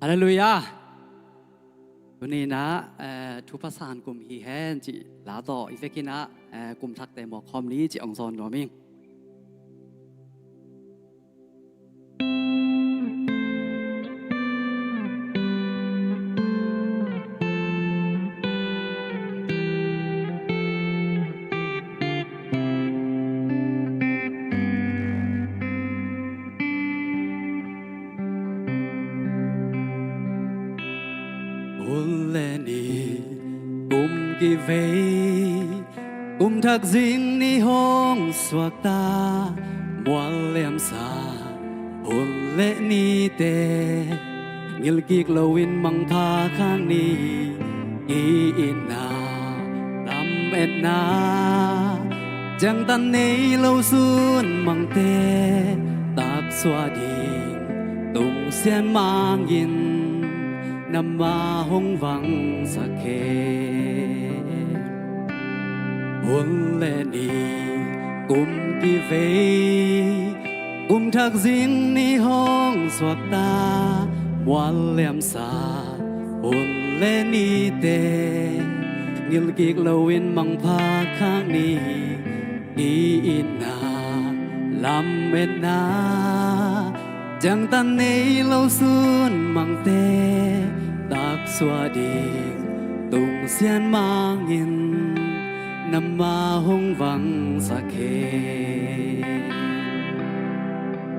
Halleluiah. Tuni-in ah, eh, thupha san kum hi hen cih la tawh i vekin ah, eh, kum thakte muak khawm ni cih hong zawn nuam ing. Hun le ni kum kivei, kum thak zing ni hong suakta, mual liamsa hun le nite, ngilkik loin mangpha khak ni, i itna, lametna, ciangtan nei lo sun mangte, taksuah ding tungsian mangin, na ma hong vangsak hen. Hun le ni kum kivei, kum thak zing ni hong suakta, mual liamsa hun le nite, ngilkik loin mangpha khak ni, i itna, lametna, ciangtan nei lo sun mangte, taksuah ding tungsian mangin, na ma hong vangsak hen.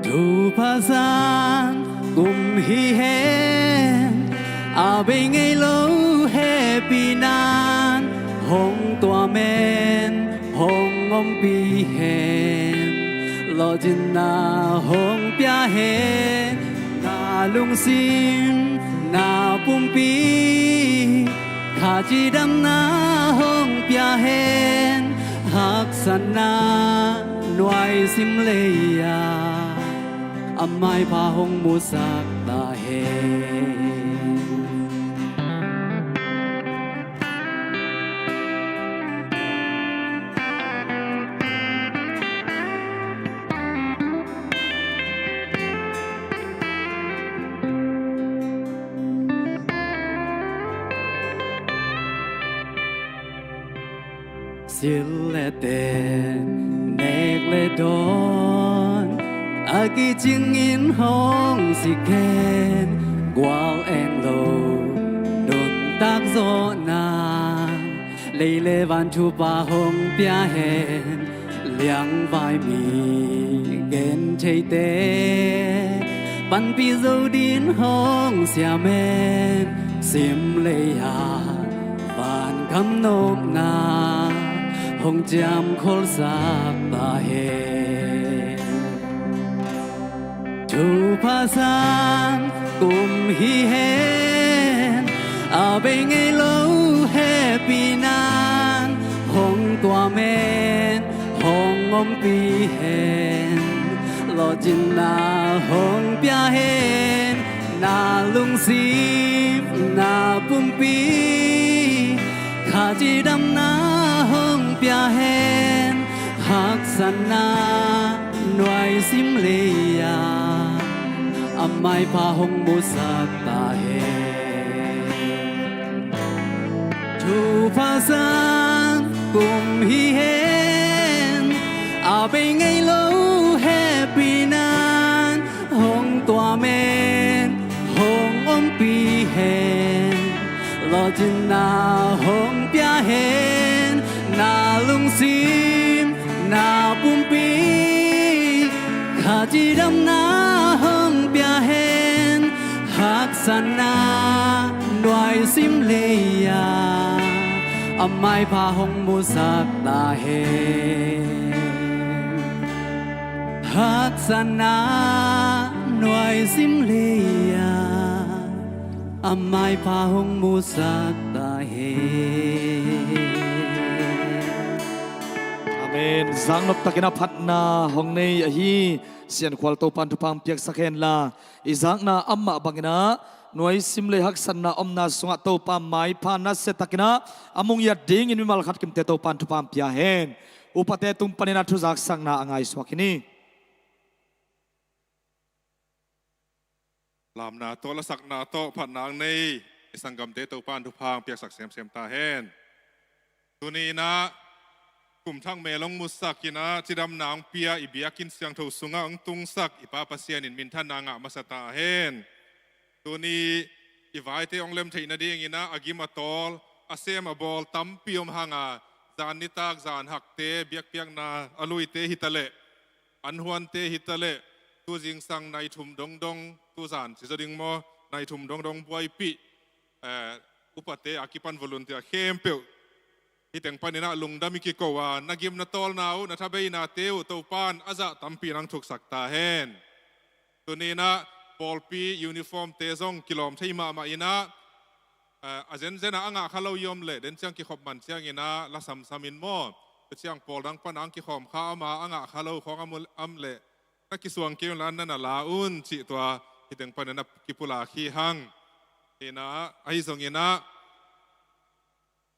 Thupha san kum hi hen, a bei ngei lo hehpihna'n hong tuam hen, hong ompih hen, lawhcinna hong pia hen, na lungsim, na pumpi, kha cidamna hong pia hen, haksatna nuaisim lei-ah a maipha hong musak ta hen. Sil le ten, nek le dawn, a kicingin hong sik hen, gual eng lo nuntak zawhna, lei le van thupha hong pia hen, liangvai mi gentheite, panpih zo ding hong siam hen, sim lei-ah van gam nopna hong ciamkholsak ta hen. Thupha san kum hi hen, a bei ngei lo hehpihna'n hong tuam hen, hong ompih hen, lawhcinna hong pia hen, na lungsim, na pumpi, kha cidamna hong pia hen, haksatna nuaisim lei-ah a maipha hong musak ta hen. Thupha san kum hi hen, a bei ngei lo hehpihna'n Cidamna hong pia hen, na lungsim na pumpi, kha cidamna hong pia hen, haksatna nuaisim lei-a, a maipha hong musak ta hen. Haksatna nuaisim lei-a, a maipha hong musak ta hen. Amen. Zaknop takin a phatna hong nei ahi Sian Khual Topan thupha hong piaksak hen la, i zakna amah bangin a nuaisim lei haksatna omna sungah Topa maipha nasia takin a a mung yat dingin mimal khat kimte Topan thupha hong pia hen. Upate tung panin a thuzaksakna a ngaihsuak hi ni. Lamna tawh, lasakna tawh phatna hong nei i sanggamte Topan thupha hong piaksak semsem ta hen. Tuni-in a kum thak mel hong musak in a cidamna hong pia, i biakinn siangtho sungah hong tungsak i Pa Pasian in minthanna ngah masa ta hen. Tuni i vaite hong lem theih nadingin a, a gim a tawl, a sem a bawl tampi om hang a, zan nitak zan hakte, biakpiakna a luite hi ta leh, an huante hi ta leh, tu zingsang nai thum dongdong, tu zan ci zaw ding maw, nai thum dongdong buaipih, eh, upate a kipan volunteer khempeuh, hih teng panin a lungdam i kiko a, na gim na tawlna uh, na thabeinate uh Topan a zah tampi in hong thuksak ta hen. Tuni-in a pawlpi uniformte zong kilawm thei mahmah in a, eh, a zenzen a a ngah kha lo i om leh, den ciang kikhop man ciangin a la samsam in maw, tua ciang pawl dang pan a hong kikhawm kha, ama a ngah kha lo khawng a mu-, a om leh, na kisuang kei un la, na na la un cih tua hih teng panin a kipulak hi hang. Hi-in a, ahi zongin a,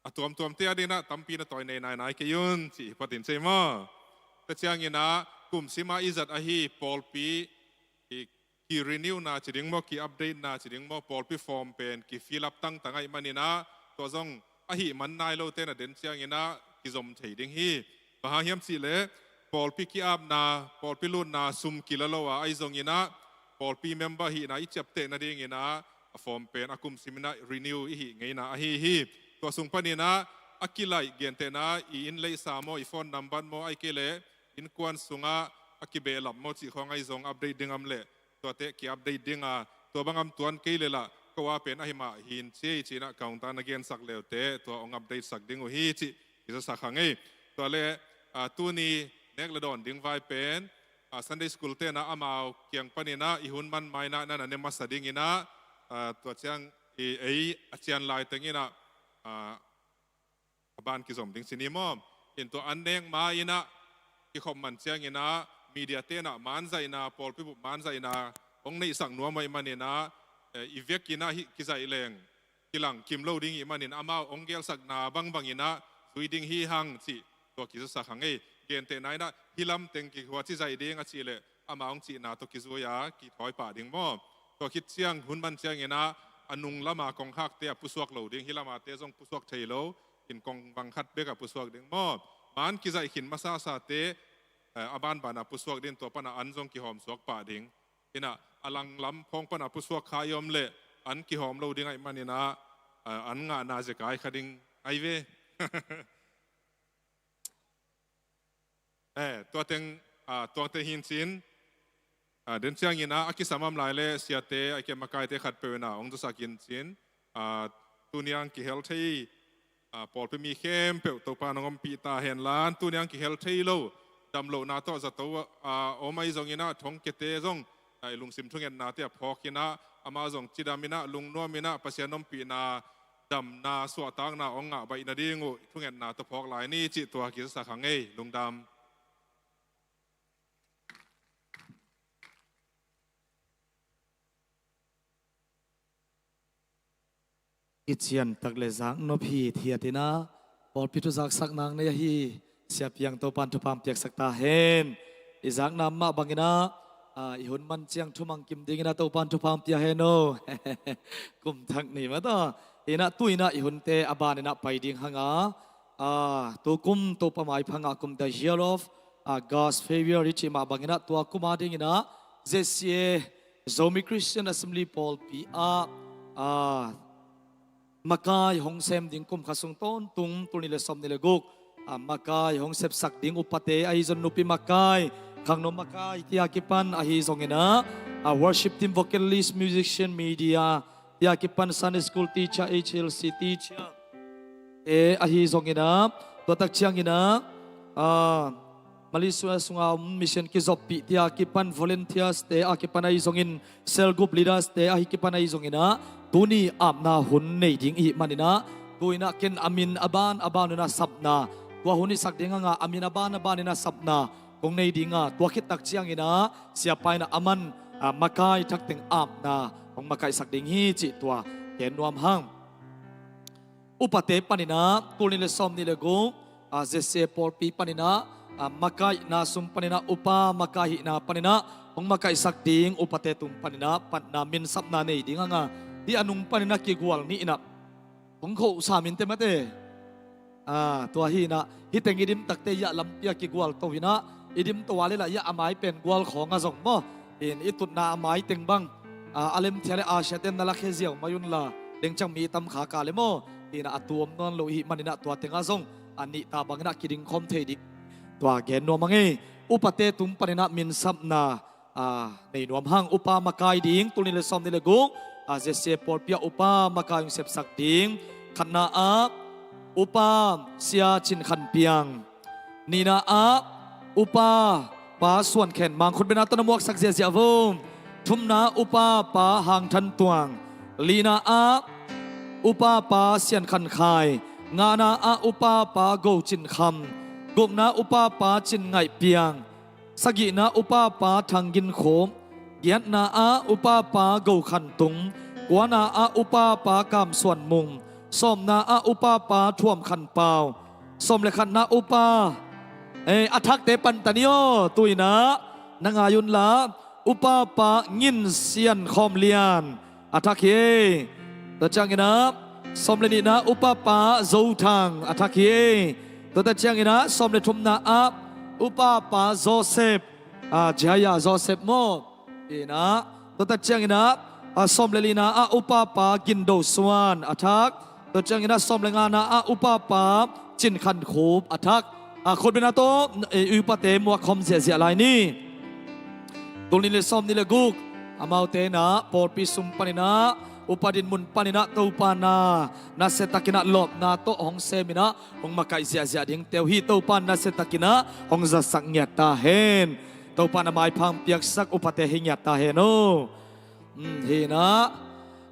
a tuamtuamte a dingin a tampi na tawi nei nainai kei un cih hi phatin ci maw. Tua ciangin a kum sim a i zat ahi pawlpi i ki-renew-na ci ding maw, ki-update-na ci ding maw, pawlpi form pen ki-fill up tangtang ahih manin a, tua zong ahih man nai lote na den ciangin a kizom thei ding hi. Bang hang hiam cih leh pawlpi ki-apna, pawlpi lutna sum kila lo a, ahi zongin a pawlpi member hihna i ciapteh nadingin a, a form pen a kum simin a renew i hih ngeina ahi hi. Tua sung panin a, a kilaih gentehna, i inn leihsa maw, i phone number maw, ahih kei leh innkuan sungah a kibehlap maw cih khawng ahi zong update ding om leh, tuate ki-update ding a, tua bang om tuan kei leh lah, ko a pen ahi mah hi in ci ei ci-in a counter na gensak leute, tua hong update sak ding uh hi cih kizasak hang ei. Tua leh, ah, tuni nek le dawn ding vai pen, ah, Sunday school-te'n a amau kiang panin a i hun man ma-in a na na ne masa dingin a, ah, tua ciang i ei a cian laiteng in a, ah, a ban kizom ding ci ni maw. In tua an nek ma-in a kikhop man ciangin a media-te'n a manzaihna, pawlpi bup manzaihna hong neihsak nuam ahih manin a, eh, i vekin a hih kizaih leng kilang kim lo ding ahih manin amau hong gelsakna bangbangin a zui ding hi hang cih tua kizasak hang ei. Gentehna in a hih lam teng kikhuaci zaih ding a cih leh amau hong cihna tawh kizui a kithawi pah ding maw. Tua khit ciang hun man ciangin a, a nung lam a kongkhakte a pusuak lo ding, hih lam ate zong pusuak thei lo, in kong bang khat bek a pusuak ding maw. Man kizaih khin masasate, eh, a banban a pusuak ding, tua pan a an zong kihawm suak pah ding. In a, a lang lam khawng pan a pusuak kha i om leh an kihawm lo ding ahih manin a, eh, an ngahna zekai kha ding ahi ve. Eh, tua teng, ah, tuate hi in cin, ah, den ciangin a, a kisam om lai leh siate, ahih kei leh makaite khatpeuh in a hong zasak in cin, ah, tuni a kihel thei, ah, pawlpi mi khempeuh Topa'n hong ompih ta hen la, tuni a kihel thei lo, damlohna tawh zato, ah, om ahi zongin a, thongkiate zong, ah, i lungsim thungetnate a phawk in a, amau zong cidam in a, lungnuam in a, Pasian ompihna, damna, suahtakna hong ngah baih nading uh thungetna tawh phawk lai ni cih tua kizasak hang ei. Lungdam. Kician tak le zaknop hithiat in a, pawlpi thu zaksak nang nei ahi Sia Piang Topa'n thupha hong piaksak ta hen. I zakna mah bangin a, a, i hun man ciang thumang kim dingin a Topa'n thupha hong pia hen aw. Kum thak ni mah ta. In a tu-in a i hunte a banin a pai ding hang a, a, tukum Topa maipha ngah kum, the year of, a, God's favor i cih mah bangin a tua kum a dingin a Z C A, Zomi Christian Assembly pawlpi ah, a, makai hong sem ding kum khat sung tawntung, tul nih le sawm nih le guk, a, makai hong sepsak ding upate ahi zong nupi makai, khangno makai tia kipan ahi zongin ah, a, worship team, vocalist, musician, media tia kipan Sunday school teacher, H L C teacher te ahi zongin ah, tua tak ciangin ah, a, Malaysia sunga om mission kizoppih tia kipan volunteers te a kipan ahi zongin, cell group leaders te ahi kipan ahi zongin ah, tuni apna hun nei ding ihih manin ah, tu in ah ken a min a ban a ban un ah sapna, tua hun i sak ding hang a, a min a ban a ban in ah sapna kong nei ding a, tua khit tak ciangin ah siapa in ah aman, a, makai thak teng apna hong makaihsak ding hi cih tua gen nuam hang. Upate panin ah, tul nih le sawm nih le guk, a, Z C A pawlpi panin ah, a, makaihna sung panin ah, upa makai hihna panin ah hong makaihsak ding upate tung panin ah, patna minsapna nei ding hang a, hih a nung panin ah kigual nih in ah, hong khoh sa minteh mate. A, tua hi in ah, hih teng i dim takte hiah lampi ah kigual to hi in ah, i dim to a leh lah hiah a mai pen gual khawng a zong maw, in i tutna a mai teng bang, a, a lemthia le a siate na lakhia ziau mai un la, dengciang mi tam kha ka le maw, in ah a tu om nawn lo ihih manin ah tua teng ah zong a nihta bangin ah kiding khawm thei ding, tua gen nuam hang e. Upate tung panin ah minsapna, a, nei nuam hang. Upa makai ding, tul nih le sawm nih le guk, a, Z C A pawlpi ah upa makai hong sepsak ding. Khatna ah, upa Sia Cin Khan Piang. Nihna ah, upa Pa Suan Khen Mang. Khutbetna tawh na muaksak ziahziah vo. Thumna, upa Pa Hang Than Tuang. Lina ah, upa Pa Sian Khan Khai. Ngana ah, upa Pa Go Cin Kham. Gukna, upa Pa Cin Ngaih Piang. Sagihna, upa Pa Thang Gin Khup. Giatna ah, upa Pa Go Khan Tung. Kuana ah, upa Pa Kam Suan Mung. Sawmna ah, upa Pa Thuam Khan Pau. Sawm le khatna, upa, eh, a thakte pan ta ni aw, tu in ah na ngai un la, upa Pa Ngin Sian Khawm Lian, a thak hi e. Tua ciangin ah, sawm le nihna, upa Pa Zo Thang, a thak hi e. Tua ta ciangin ah, sawm le thumna ah, upa Pa Joseph, a, Jaya Joseph maw. In ah, tua ta ciangin ah, a, sawm le lina ah, upa Pa Gin Do Suan, a thak. Tua ciangin ah, sawm le ngana ah, upa Pa Cin Khan Khup, a thak. A, khutbetna tawh, eh, i upate muak khawm ziahziah lai ni. Tul nih le sawm nih le guk, amaute in ah pawlpi sung panin ah, upa dinmun panin ah, Topa na, nasia takin ah lawpna tawh hong sem in ah, hong makaih ziahziah dingte uh hi. Topa nasia takin ah hong zatsak ngiat ta hen. Topa na maipha hong piaksak upate hi ngiat ta hen aw. Hmm, hi in ah,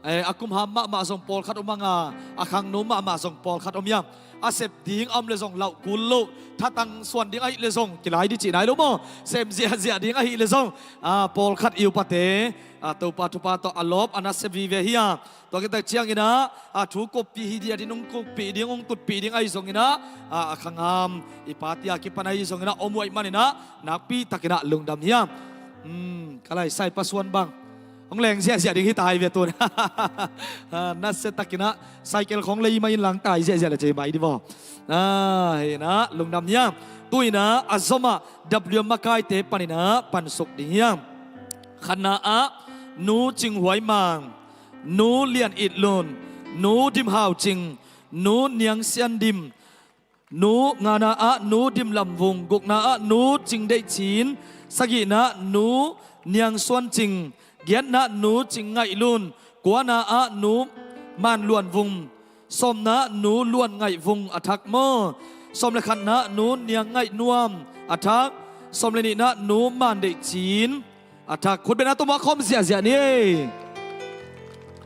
eh, a kum ham mahmah zong pawlkhat om hang a, a khangno mahmah zong pawlkhat om hiam? A sep ding a om le zong lauh kul loh, thatang suan ding ahih le zong kilai dih cih nai lo maw? Sem ziahziah ding ahih le zong, a, pawlkhat i upate, a, Topa thupha tawh a lawp a nasia vive hi a. Tua khit tak ciangin ah, a, thu koppih hi ding a, ding hong koppih ding, hong tutpih ding ahi zongin ah, a, a khang ham, i pate a kipan ahi zongin ah om uh ahih manin ah, nakpi takin ah lungdam hi a. Hmm, ka lai sai pasuan bang hong leng ziahziah ding hi ta hi ve tun. A, nasia takin ah cycle khawng lei mai in lang tai ziahziah le cei mai dih vaw. A, hi in ah lungdam hi a. Tu in ah a zom ah W M makaite panin ah pansuk ding hi a. Khatna ah, Nu Cing Huai Mang, Nu Lian It Lun, Nu Dim Hau Cing, Nu Niang Sian Dim, Nu, ngana ah, Nu Dim Lam Vung, gukna ah, Nu Cing Deih Cin, sagihna, Nu Niang Suan Cing, giatna, Nu Cing Ngaih Lun, kuana ah, Nu Man Luan Vung, sawmna, Nu Luan Ngaih Vung, a thak maw. Sawm le khatna, Nu Niang Ngaih Nuam, a thak. Sawm le nihna, Nu Man Deih Cin, a thak. Khutbetna tawh muak khawm ziahziah ni.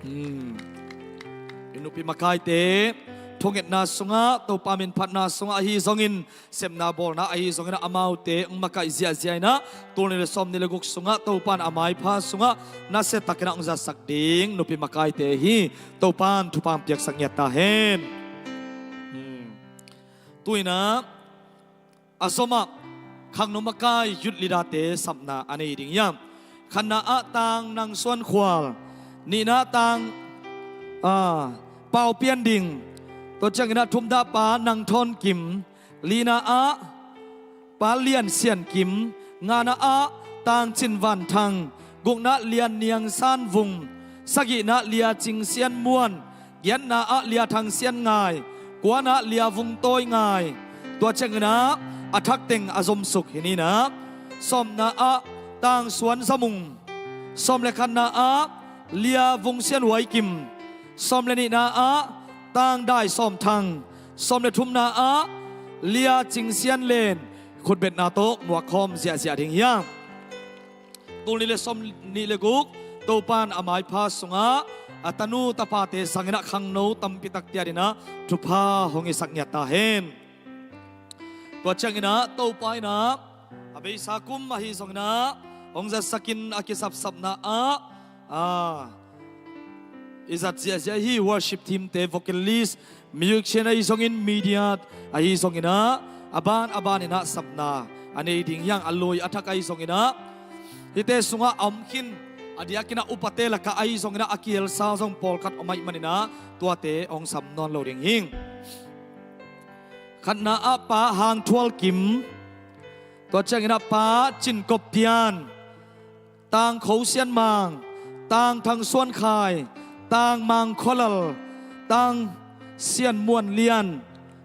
Hmm. I nupi makaite, thungetna sungah, Topa min phatna sungah ahi zongin, sepna bawlna ahi zongin ah amaute hong makaih ziahziah in ah, tul nih le sawm nih le guk sungah Topa in a maipha sungah nasia takin ah hong zatsak ding nupi makaite hi. Topa in thupha hong piaksak ngiat ta hen. Hmm. Tu in ah, a zom ah, khangno makai youth leader-te sapna a nei ding hiam? Khatna ah Tang Nang Suan Khual, nihna ah Tang, ah, Pau Pian Ding, tua ciangin ah thumna ah Pa Nang Thawn Kim, lina ah Pa Lian Sian Kim, ngana ah Tang Cin Van Thang, gukna Lian Niang San Vung, sagihna Lia Cing Sian Muan, Giatna ah Lia Thang Sian Ngai, kuana ah Lia Vung Tawi Ngai. Tua cianginah a thak teng a zomsuk hi ni inah, sawmna ah Tang Suan Za Mung, sawm le khatna ah Lia Vung Sian Huai Kim, sawm le nihna ah Tang Dai Sawm Thang, sawm le thumna ah Lia Cing Sian Len. Khutbetna tawh muakkhawm ziahziah ding hiam? Tul nih le sawm nih le guk, Topan a maipha sungah a tanu tapate sanginah khangno tampi tak tiatinah thupha hong hisak ngiat ta hen. Tua cianginah Topa inah a beisa kum ahi zonginah hong zatsakin a kisapsapna ah, a, i zat ziahziah hi. Worship team te, vocalist, musician ahi zongin, media ahi zonginah a ban a baninah sapna a nei ding hiang. A lui a thak ahi zonginah hihte sungah a om khin, a diakinah upate lakah ahi zonginah a kihelsa zong pawlkhat om ahih maninah tuate hong sam nawn lo ding hing. Khatna ah Pa Hang Thual Kim, tua cianginah Pa Cin Kop Pian, Tang Kho Sian Mang, Tang Thang Suan Khai, Tang Mang Khua Lal, Tang Sian Muan Lian.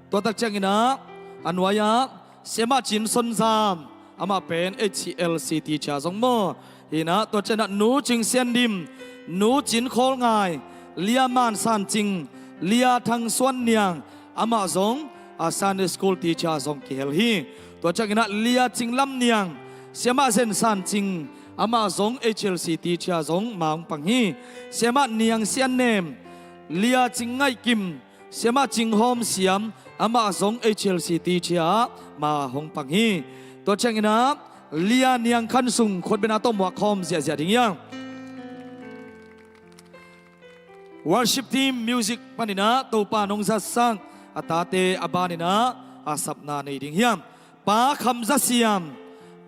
Tua tak cianginah a nuai-ah Siamah Cin Son Zam, amah pen H L C teacher zong maw. Hinah tua cianah Nu Cing Sian Dim, Nu Cin Khawl Ngai, Lia Man San Cing, Lia Thang Suan Niang, amah zong a Sunday school teacher zong kihel hi. Tua cianginah Lia Cing Lam Niang, Siamah Zen San Cing, amah zong H L C teacher zong ma hong pang hi. Siamah Niang Sian Nem, Lia Cing Ngaih Kim, Siamah Cing Hawm Siam, amah zong H L C teacher ah ma hong pang hi. Tua cianginah Lia Niang Khan Sung, khutbetna tawh muakkhawm ziahziah ding hiang. Worship team music paninah Topa nong zatsak a tate a baninah a sapna nei ding hiam? Pa Kham Za Siam,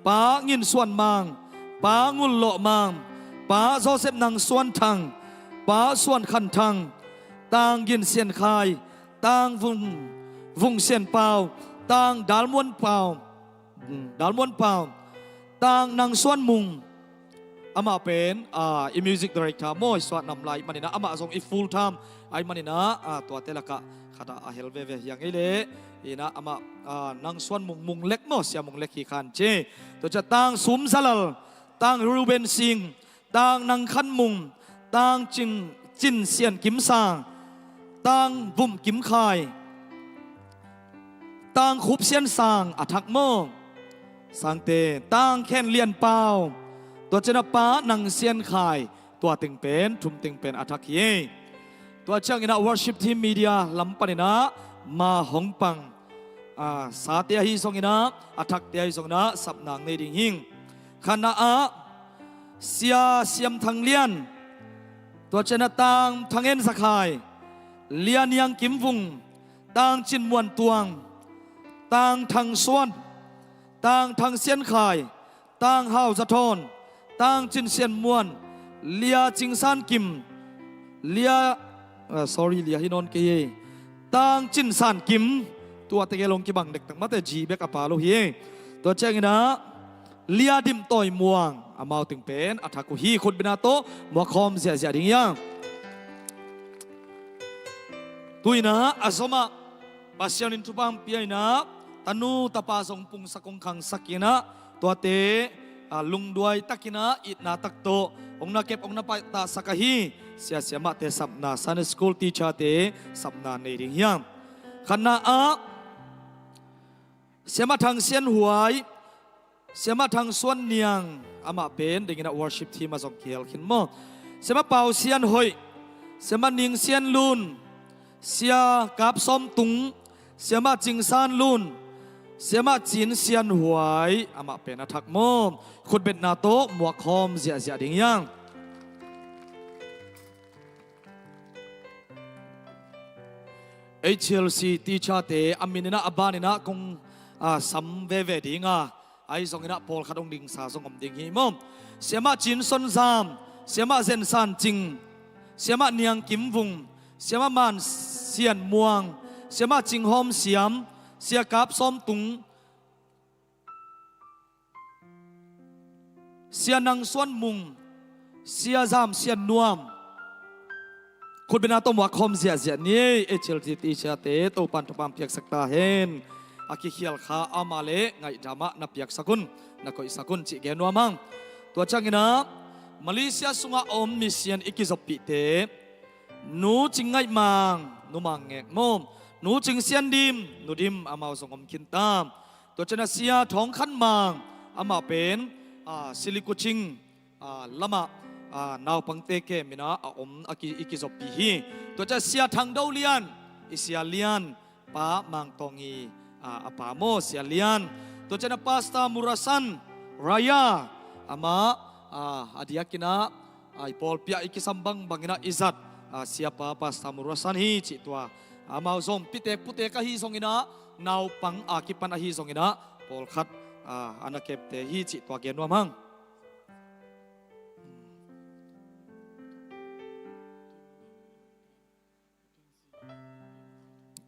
Pa Ngin Suan Mang, Pa Ngul Lawh Mang, Pa Joseph Nang Suan Thang, Pa Suan Khan Thang, Tang Gin Sian Khai, Tang Vung, Vung Sian Pau, Tang Dal Muan Pau, Dal Muan Pau, Tang Nang Suan Mung, amah pen, ah, i music director maw, i suah nam lai ahih maninah, amah zong i full time ahih maninah, ah, tuate lakah khatah a hel veve hiang ei leh. Inah amah, ah, Nang Suan Mung, Mung Lek maw, Sia Mung Lek hi khan ci. Tua ciah Tang Sum Za Lal, Tang Reuben Sing, Tang Nang Khan Mung, Tang Cin, Cin Sian Kim Sang, Tang Vum Kim Khai, Tang Khup Sian Sang, a thak maw? Sangte, Tang Khen Lian Pau, tua cianah Pa Nang Sian Khai, tua teng pen, thum teng pen a thak hi ei. Tua cianginah worship team, media lam paninah ma hong pang, ah, sate ahi zonginah, a thakte ahi zonginah sapna nei ding hing. Khatna ah Sia Siam Thang Lian, tua cianah Tang Thang En Za Khai, Lia Niang Kim Vung, Tang Cin Muan Tuang, Tang Thang Suan, Tang Thang Sian Khai, Tang Hau Za Thawn, Tang Cin Sian Muan, Lia Cing San Kim, Lia, ah, sorry, Lia hi nawn kei hi. Tang Cin San Kim, tua tegel hong kibang dektak mate, G bek a pa lo hi. Tua cianginah Lia Dim Tawi Muang, amau teng pen a thak uh hi. Khutbetna tawh muakkhawm ziahziah ding hiang. Tu-inah a zomah Pasian in thupha hong pia inah, tanu tapa zong pungsak hong khangsak inah, tuate, ah, lungduai takinah, itna tak tawh hong na kep, hong na pahtahsak ahi sia siamahte sapna, Sunday school teacher-te sapna nei ding hiang. Khatna ah Siamah Thang Sian Huai, Siamah Thang Suan Niang, amah pen dingin a worship team ah zong kihel khin maw. Siamah Pau Sian Hoih, Siamah Ning Sian Lun, Sia Kap Sawm Tung, Siamah Cing San Lun, Siamah Cin Sian Huai, amah pen a thak maw. Khutbetna tawh muakkhawm ziahziah ding hiang. H L C teacher-te a min inah, a ban inah kong, ah, sam veve ding a, ahi zonginah pawlkhat hong dingsa zong om ding hi maw. Siamah Cin Son Zam, Siamah Zen San Cing, Siamah Niang Kim Vung, Siamah Man Sian Muang, Siamah Cing Hawm Siam, Sia Kap Sawm Tung, Sia Nang Suan Mung, Sia Zam Sian Nuam, Khutbetna tawh muak khawm ziahziah ni. Ei, H L G T siate Topan thupha piaksak ta hen. A kikhial kha amah le ngaihdam ah na piaksak un, na koihsak un cih gen nuam hang. Tua ciangin ah Malaysia sungah a om misian i kizoppihte, Nu Cing Ngaih Mang, Nu Mang Ngek maw, Nu Cing Sian Dim, Nu Dim, amau zong om khin ta. Tua ciangin ah Sia Thawng Khan Mang, amah pen, ah, Silikuching, ah, lamah, ah, naupangte kem in ah a om a ki, i kizoppih hi. Tua ciang Sia Thang Do Lian, i Sia Lian, Pa Mang Tawng i, ah, a pa maw, Sia Lian. Tua ciang ah Pastor Murasan Raya, amah, ah, a diakin ah, ah, i pawlpi ah i kisam bangbang in ah i zat, ah, Siapa Pastor Murasan hi cih tua. Amau zong pitek putek ahi zongin ah naupang a kipan ahi zongin ah pawlkhat, ah, a na kepte hi cih tua gen nuam hang.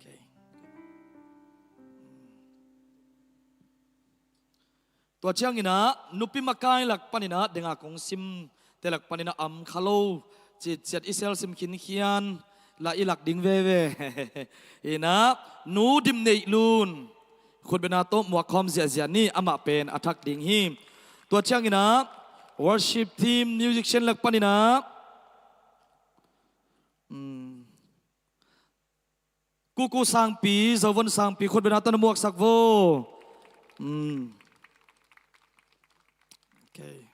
Okay. Tua ciangin ah nupi makai lak panin ah, denga kong simte lak panin ah am kha lo citciat i sel sim khinkhian la i lak ding veve. In ah Nu Dim Neih Lun, khutbetna tawh muak khawm ziahziah ni, amah pen a thak ding hi. Tua ciangin ah worship team musician lak panin ah, um, Kuku Sangpi, Zovon Sangpi, khutbetna tawh na muaksak vo. Um. Okay.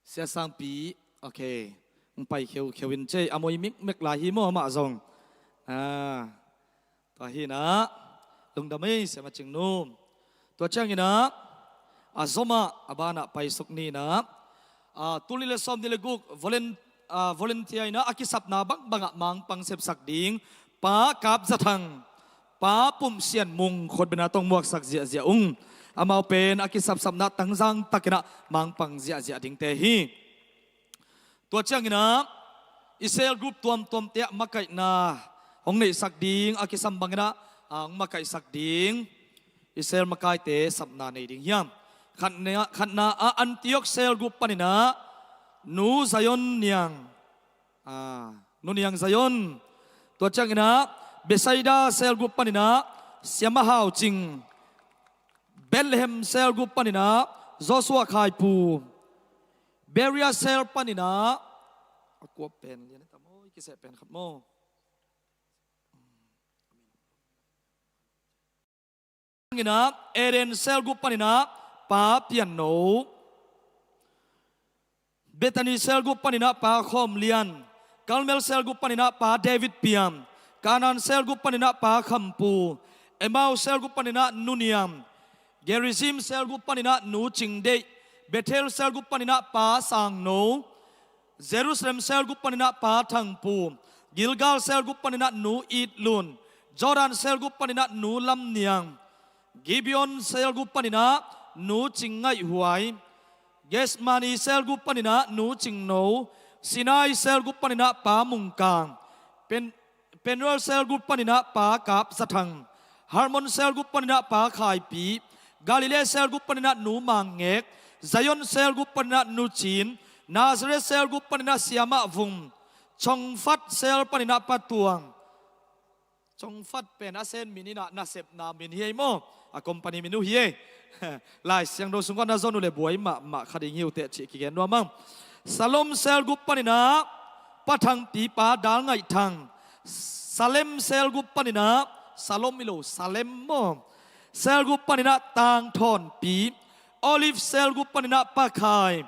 Sia Sangpi, okay. Hong pai kheukheu in cei, a moi mikmek lai hi maw amah zong. Ah, tua hi in ah, lungdam ei, Sia Ma Cing Nu. Tua ciangin ah, a zom ah, a banah paisuk ni in ah, ah, tul nih le sawm nih le guk, volun-, ah, volunteer in ah, a kisapna bangbang ah mangpang sepsak ding, Pa Kap Za Thang, Pa Pum Sian Mung, khutbetna tawh muaksak ziahziah ung. Amau pen a kisapsapna tangzang takin ah mangpang ziahziah dingte hi. Tua ciangin ah i cell group tuamtuamte ah makaihna hong neihsak ding, a kisam bangin ah, ah, hong makaihsak ding i cell makaite sapna nei ding hiam? Khatna, khatna ah Antioch cell group panin ah Nu Zion Niang, ah, Nu Niang Zion. Tua ciangin ah Bethsaida cell group panin ah Sia Ma Hau Cing. Bethlehem cell group panin ah Joshua Khai Pu. Berea cell panin ah, a kuap pen lian e ta maw, i kiseh pen khat maw. Eden cell group panin ah Pa Pian No. Bethany cell group panin ah Pa Khawm Lian. Carmel cell group panin ah Pa David Piam. Canaan cell group panin ah Pa Kham Pu. Emmaus cell group panin ah Nu Niam. Gerizim cell group panin ah Nu Cing Deih. Bethel cell group panin ah Pa Sang No. Jerusalem cell group panin ah Pa Thang Pu. Gilgal cell group panin ah Nu It Lun. Jordan cell group panin ah Nu Lam Niang. Gibeon cell group panin ah Nu Cing Ngaih Huai. Gethsemane cell group panin ah Nu Cing No. Sinai cell group panin ah Pa Mung Kang. Pen-, Penuel cell group panin ah Pa Kap Za Thang. Hermon cell group panin ah Pa Khai Pi. Galilee cell group panin ah Nu Mang Ngek. Zion cell group panin ah Nu Cin. Nazareth cell group panin ah Sia Ma Vung. Chongfat cell panin ah Pa Tuang. Chongfat pen a sen min in ah nasepna min hi ei maw. A company min uh hi ei. Lai Siangtho sungah na zon uh leh buai mahmah kha ding hi uh teh cih kigen nuam hang. Shalom cell group panin ah Pa Thang Pi, Pa Dal Ngaih Thang. Salem cell group panin ah, Shalom hi lo, Salem maw. Cell group panin ah Tang Thawn Pi. Olive cell group panin ah Pa Khai.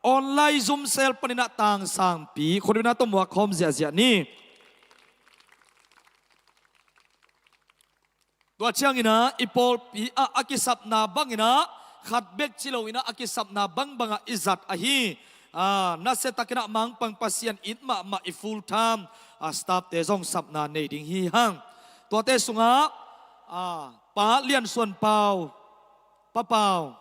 Online Zoom cell panin ah Tang Sang Pi. Khutbetna tawh muak khawm ziahziah ni. Tua ciangin ah i pawlpi ah a kisapna bangin ah, khat bek ci loin ah a kisapna bangbang ah i zat ahi. Ah, nasia takin ah mangpang Pasian it mahmah i full time, ah, staff te zong sapna nei ding hi hang. Tuate sungah, ah, Pa Lian Suan Pau, Pa Pau.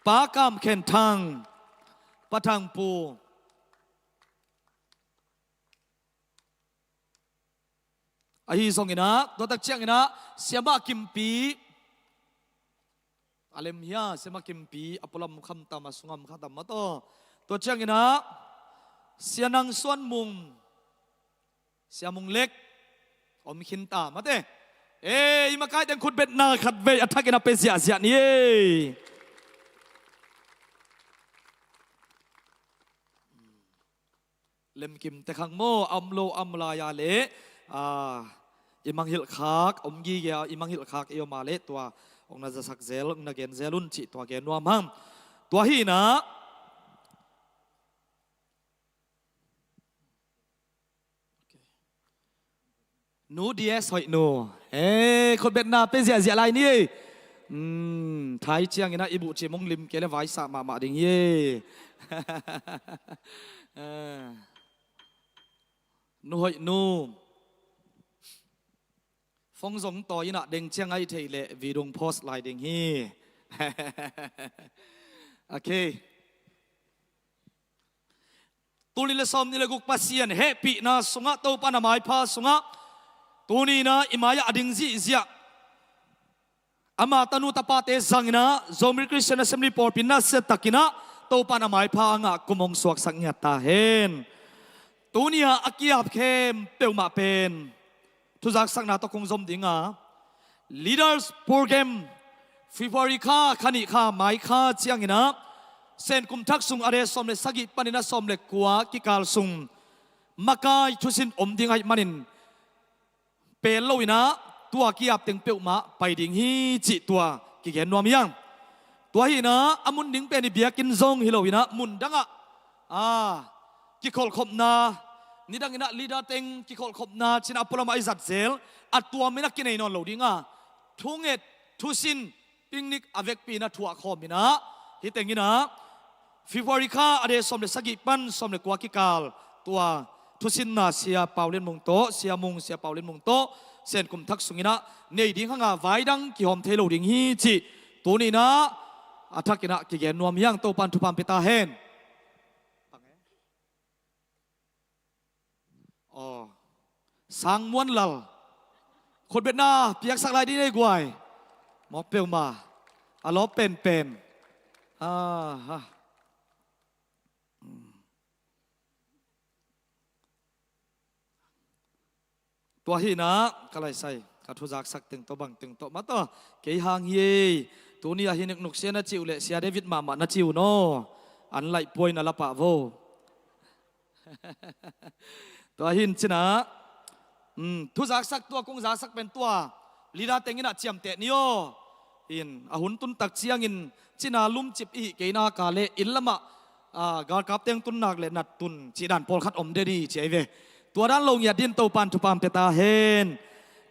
Pa Kam Khen Thang, Pa Thang Pu. Ahi zongin ah, tua tak ciangin ah, Sia Ma Kim Pi. A lem hia, Sia Ma Kim Pi, a pualam khamtam, a sungam khamtam mah tawh. Tua ciangin ah Sia Nang Suan Mung, Sia Mung Lek om khin ta mate. Ei, i makaite khutbetna khatvei a thakin a pe ziahziah ni ei. Lemkim te khang maw, a om lo a om lai-a leh, a, i mangngilh khak om gige a, i mangngilh khak i om a leh tua hong na zasak zel, hong na gen zel un cih tua gen nuam hang. Tua hi-in ah Nu D S hoih nu. Ei, khutbetna pe ziahziah lai ni ei. Hmm, thai ciangin ah i buh cim hong lim kei leh vaisah mahmah ding hi ei. Eh. Nu hoih nu. Phone zong tawi in ah deng ciang a i theih leh video post lai ding hi. Okay. Tul nih le sawmnih le guk Pasian hehpihna sungah, Topa na maipha sungah, tuni-in ah i mai-ah a ding zihziah, ama tanu tapate zangin ah Zomi Christian Assembly pawlpi nasia takin ah Topa na maipha a ngah kum hong suaksak ngiat ta hen. Tuni-a a ki-ap khempeuh mah pen thuzaksakna tawh kong zom ding a, Leaders Program, February kha, kha nih kha, mai kha ciangin ah Senkum Thak sung a de sawm le sagih panin a sawm le kua kikal sung makai thusin om ding ahih manin, pel lo-in ah tua ki-ap teng peuhmah pai ding hi cih tua kigen nuam hi hang. Tua hi-in ah a mun ding pen i biakinn zong hi lo-in ah mun dangah, a, kikholhkhopna, nidangin ah leader teng kikholhkhopna ci-in ah a pualamah i zat zel, a tuamin ah kinei nawn lo ding a, thunget, thusin, picnic a vekpi-in ah thuah khawm-in ah, hih teng in ah February kha a de sawm le sagih pan sawm le kua kikal, tua thusinna Sia Pau Lian Mung tawh, Sia Mung, Sia Pau Lian Mung tawh Senkum Thak sungin ah nei ding hang a, vai dang kihawm thei lo ding hi cih tuni-in ah a thakin ah kigen nuam hi hang. Topa'n thupha hong pia ta hen. Aw, Sang Muan Lal, khutbetna piaksak lai ding ei guai. Mawk peuhmah, a lawp penpen. Aha. Tua hi-in ah ka laisai, ka thuzaksak teng tawh bang teng tawh mah tawh, kei hang hi ei. Tuni-a hi niknuk sia na cih uh leh Sia David mahmah na ci un aw. An laih puai na la pah vo. Tua hi-in ci-in ah, um, thuzaksak tua kong zaksak pen tua leader teng in ah ciamteh ni aw. In a hun tun tak ciangin ci-in ah lumcip i hih kei nak leh inn lamah, a, galkap teng tun nak leh nat tun cih dan pawlkhat om de di ci ahi ve. Tua dan lo ngiat dingin Topa'n thupha hong pia ta hen.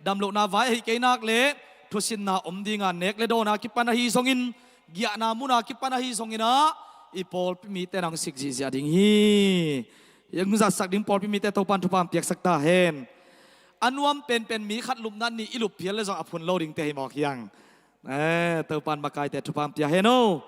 Damlohna vai ahih kei nak leh thusinna om ding a, nek le dawn a kipan ahi zongin, giahna mun a kipan ahi zongin ah, i pawlpi mite na hong sik zihziah ding hi. Hong zatsak ding pawlpi mite Topa'n thupha hong piaksak ta hen. A nuam penpen mi khat lupna ni i lup phial leh zong a phun lo dingte hi mawk hi hang. Eh, Topa'n makaite thupha hong pia hen aw.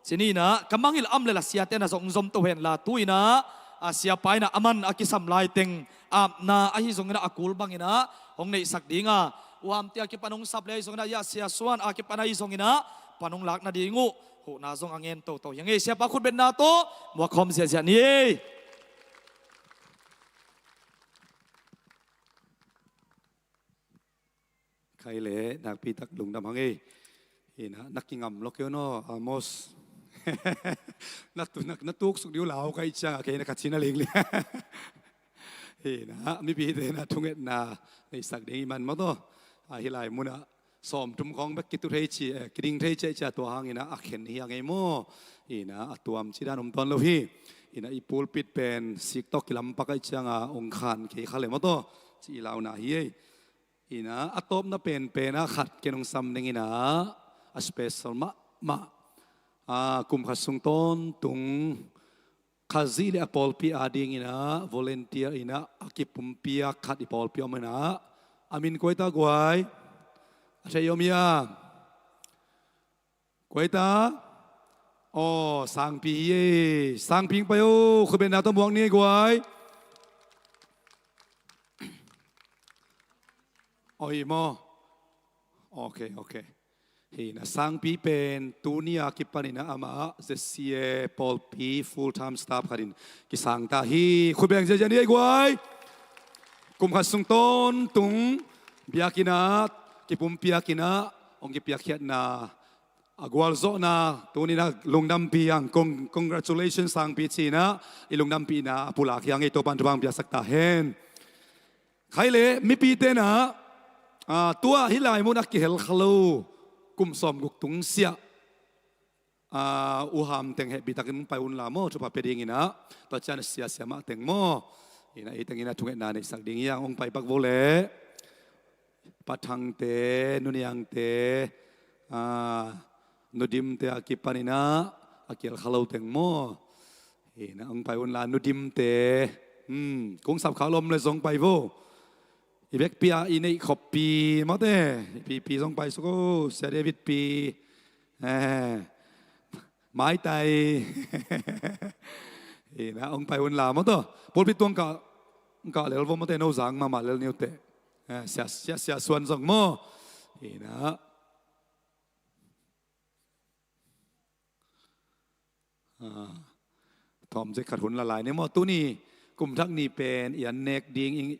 Ci-in ah ka mangngilh a om leh la siate na zong zom to hen la, tu-in ah, a, siapa in ah aman a kisam lai teng apna ahi zongin ah a kul bangin ah hong neihsak ding a, U Hamte a kipan hong sap le ahi zongin ah, Sia Suan a kipan ahi zongin ah pan hong lak nading uh huhna zong a ngen toto hi hang ei. Siapa khutbetna tawh muak khawm ziahziah ni ei. Khai leh nakpi tak lungdam hang ei. Hi-in ah, na kingam lo kei un aw, Amos. Na tu-, na, na tuksuk ding uh lau ka hih ciangah kei na ka cina lingling. Hi-in ah, mipite na thungetna neisak ding ahih man maw tawh, a, hih lai munah sawmthum khawng bek kitu thei ci, eh, kiding thei ci, ci-a tua hangin ah a khen hi hang ei maw. Hi-in ah, a tuam cih dan om tuan lo hi. Hi-in ah, i pulpit pen sik tawh kilampak ahih ciangah hong khan kei kha leh maw tawh, ci i launa hi ei. Hi-in ah, a tawpna penpen ah khat ken hong sam ning in ah, a special mahmah. A, kum khat sung tawntung Khazih leh a pawlpi adingin ah volunteer in ah a kipumpiak khat i pawlpi om in ah, a min kua hi ta guai? A theih om hia? Kua hi ta? Aw, Sangpi hi ei. Sangpi hong pai o, khutbetna tawh muak ni ei guai. Aw, hi maw? Ok, ok. Hi na, sangpi pen tuni a kipanin ah amah ah Z C A pawlpi full time staff khatin kisang ta hi. Khut beng ziahziah ni ei guai. Kum khat sung tawntung biakinn ah kipumpiak in ah hong kipiakkhiatna a gualzawhna tuni in ah lungdampi ang. Cong-, congratulations sangpi ci in ah i lungdampihna a pulak hi ang ei. Topa'n thupha hong piaksak ta hen. Khai le mipite in ah, ah, tua hih lai mun a kihel kha lo kum sawmguk tung siah, ah, U Ham teng hehpihtakin pai un la maw, thupha pia dingin ah. Tua ciang a sia siamah teng maw, hi na, ei tengin ah thungetna neihsak ding hi ang. Hong pai pak vo le. Pa Thangte, Nu Niangte, ah, Nu Dimte a kipanin ah a kihel kha lo teng maw, hi na, hong pai un la. Nu Dimte, hmm, kong sap kha lom le zong pai vo. I vekpi a i neih khoppi mawte, pipi zong pai suk o, Sia David pi, eh, maitai. Hi na, hong pai un la maw tawh. Pulpit tung kah, kah lel vo mawte, no zang mahmah lel ni uh teh. Eh, sia, sia, sia Suan zong maw, hi na. Ah, thawm zek khat hun la lai ni maw. Tuni kum thak ni pen i an nek ding ing,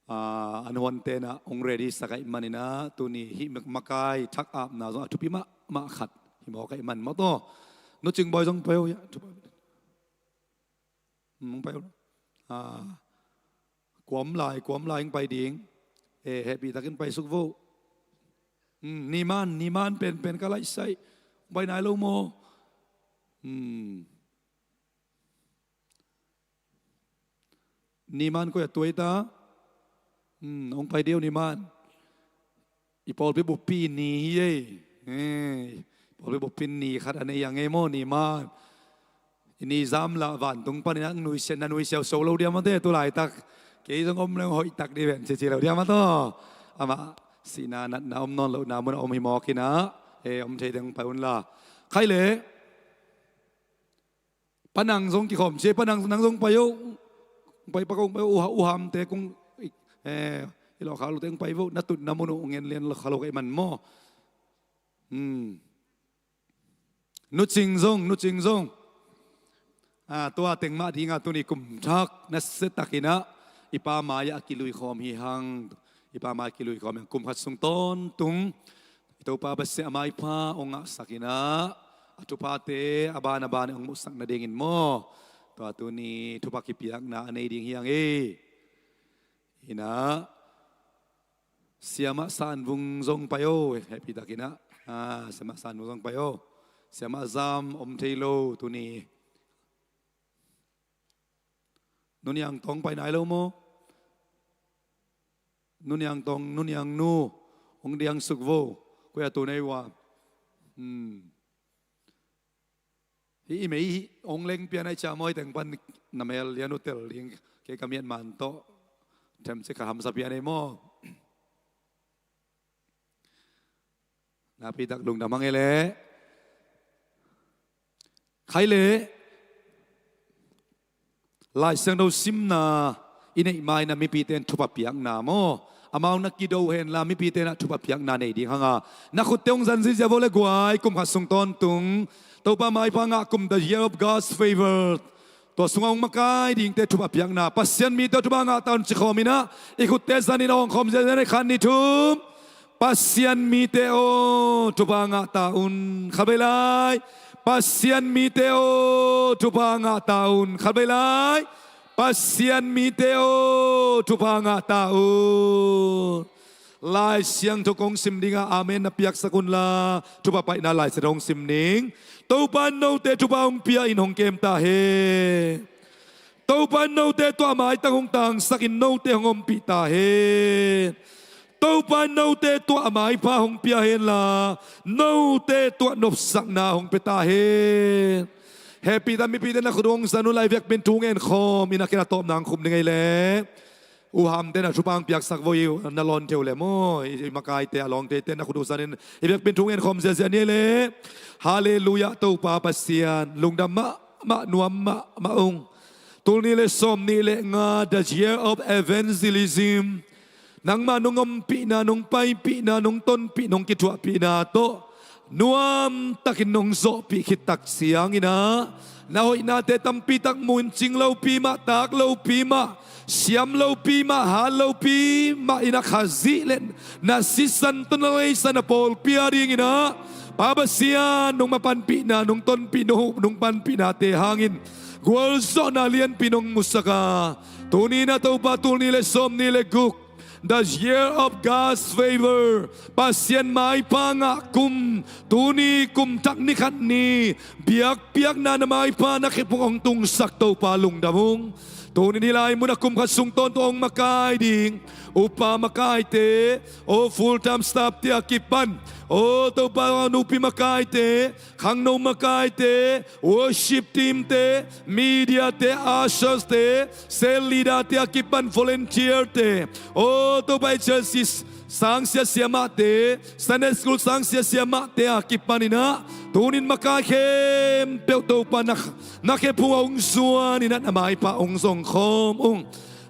ah, an huante in ah hong ready sak ahih manin ah tuni hih mak-, makai thak apna zong a thupi mahmah khat hi mawk ahih man maw tawh. Nu Cing Bawi zong pai o ya, thupi. Hmm, hong pai o. Ah, kuam lai, kuam lai hong pai ding. Eh, hehpihtakin pai suk vo. Hmm, Niman, Niman penpen ka laihsaih. Hong pai nai lo maw. Hmm. Niman koi a tuai ta. Hmm, hong pai deuh Niman. I pawlpi buppi ni hi ei. Eh, i pawlpi buppi ni khat a nei a ngei maw Niman. I ni zam lah vantung panin ah nuisiat, na nuisiau so lo diam mawte tu laitak. Kei zong om leng hoih tak dih ven cici lo diam maw tawh. Amah sihna natna om nawn lohna mun a om hi mawk in ah. Eh, om thei teng pai un la. Khai le. Pa Nang zong kikhawm ci, Pa Nang, nang zong pai o. Pai pa kong pai o, U Ha-, U Hamte kong, eh, i lawh kha lote kong pai vo, na tutna mun uh ngen lian lawh kha lo ka i man maw. Hmm. Nu Cing zong, Nu Cing zong. Ah, tua teng mah ding a tuni kum thak nasia takin ah i Pa mai-ah a kilui khawm hi hang. I Pa mai-ah a kilui khawm hi hang, kum khat sung tawntung. I Topa Pasian a maipha hong ngahsak in ah, a thuphate a ban a ban hong muhsak nadingin maw. Tua tuni thupha kipiakna a nei ding hi hang ei. Hi na, Siamah San Vung zong pai o, hehpihtakin ah. Ah, Siamah San Vung zong pai o. Siamah Zam om thei lo tuni. Nu Niang Tawng pai nai lo maw? Nu Niang Tawng, Nu Niang Nu, hong diang suk vo. Koi a tu nei ua. Hmm. Hih i mei hih hong leng pian ai cia mawi teng pan na mel lian uh tel ding. Kei ka miat man tawh. Them cik kha hamsa pian ei maw? Napi tak lungdam hang ei leh. Khai leh. Lai Siangtho simna i neih ma-in ah mipite in thupha piakna maw? Amau na kido henla mipite in ah thupha piakna nei ding hang a. Na khutte hong zan ziahziah vo leh guai, kum khat sung tawntung. Topa maipha ngah kum, the year of God's favor. Tua sungah hong makai dingte thupha piakna. Pasian mite aw thupha ngah ta un ci khawm in ah. I khutte zanin a awng khawm ziahziah ni, khat ni thum. Pasian mite aw, thupha ngah ta un. Khatvei lai. Pasian mite aw, thupha ngah ta un. Khatvei lai. Pasian mite aw, thupha ngah ta un. Lai Siangtho kong sim ding a, amen na piaksak un la, thupha paihna Lai Siangtho hong sim ning. Topa in note thupha hong pia in hong kem ta hen. Topa in note tuah maitang hong tangsak in note hong ompih ta hen. Topa in note tuah a maipha hong pia henla, note tuah nopsakna hong pia ta hen. Hehpihtak mipite na khut uh hong zan un la, i biakpiin thu ngen khawm in ah, kei na tawpna hong khum ding ei leh. U Hamte na thupha hong piaksak vo, i na lawn thei uh leh maw, i, i makaite a lawngte te na khut uh zanin i biakpiin thu ngen khawm ziahziah ni ei leh. Halleluiah, Topa Pasian lungdam mahmah, nuam mahmah ung. Tul nih leh sawmnih leh nga, the year of evangelism. Nangmah nong ompihna, nong paipihna, nong tonpih, nong kithuahpihna tawh nuamtakin nong zawhpih khit tak ciangin ah, na hoihnate tampi tak mu-in cing lopi mah, tak lopi mah, siam lopi mah, hat lopi mah in ah Khazih le na sisan tawh na leisan a pawlpi a dingin ah, Pa Pasian nong mapanpihna, nong tonpih, nong huh, nong panpihnate hangin gualzawhna lianpi nong musak a, tuni in ah Topa, tul nih le sawmnih le guk, the year of God's favor, Pasian maipha ngah kum, tuni kum thak ni khat ni, biakpiakna na maipha na khephung hong tungsak Topa lungdam ung. Tuni in hih lai munah kum khat sung tawntung hong makai ding upa makaite, aw full time staff te a kipan, aw Topa nupi makaite, khangno makaite, worship team te, media te, ushers te, cell leader te a kipan volunteer te, aw Topa H L C sangsia siamahte, Sunday school sangsia siamahte a kipan in ah, tuni in makai khempeuh Topa na, na khephung hong zuan in ah na maipha hong zong khawm ung.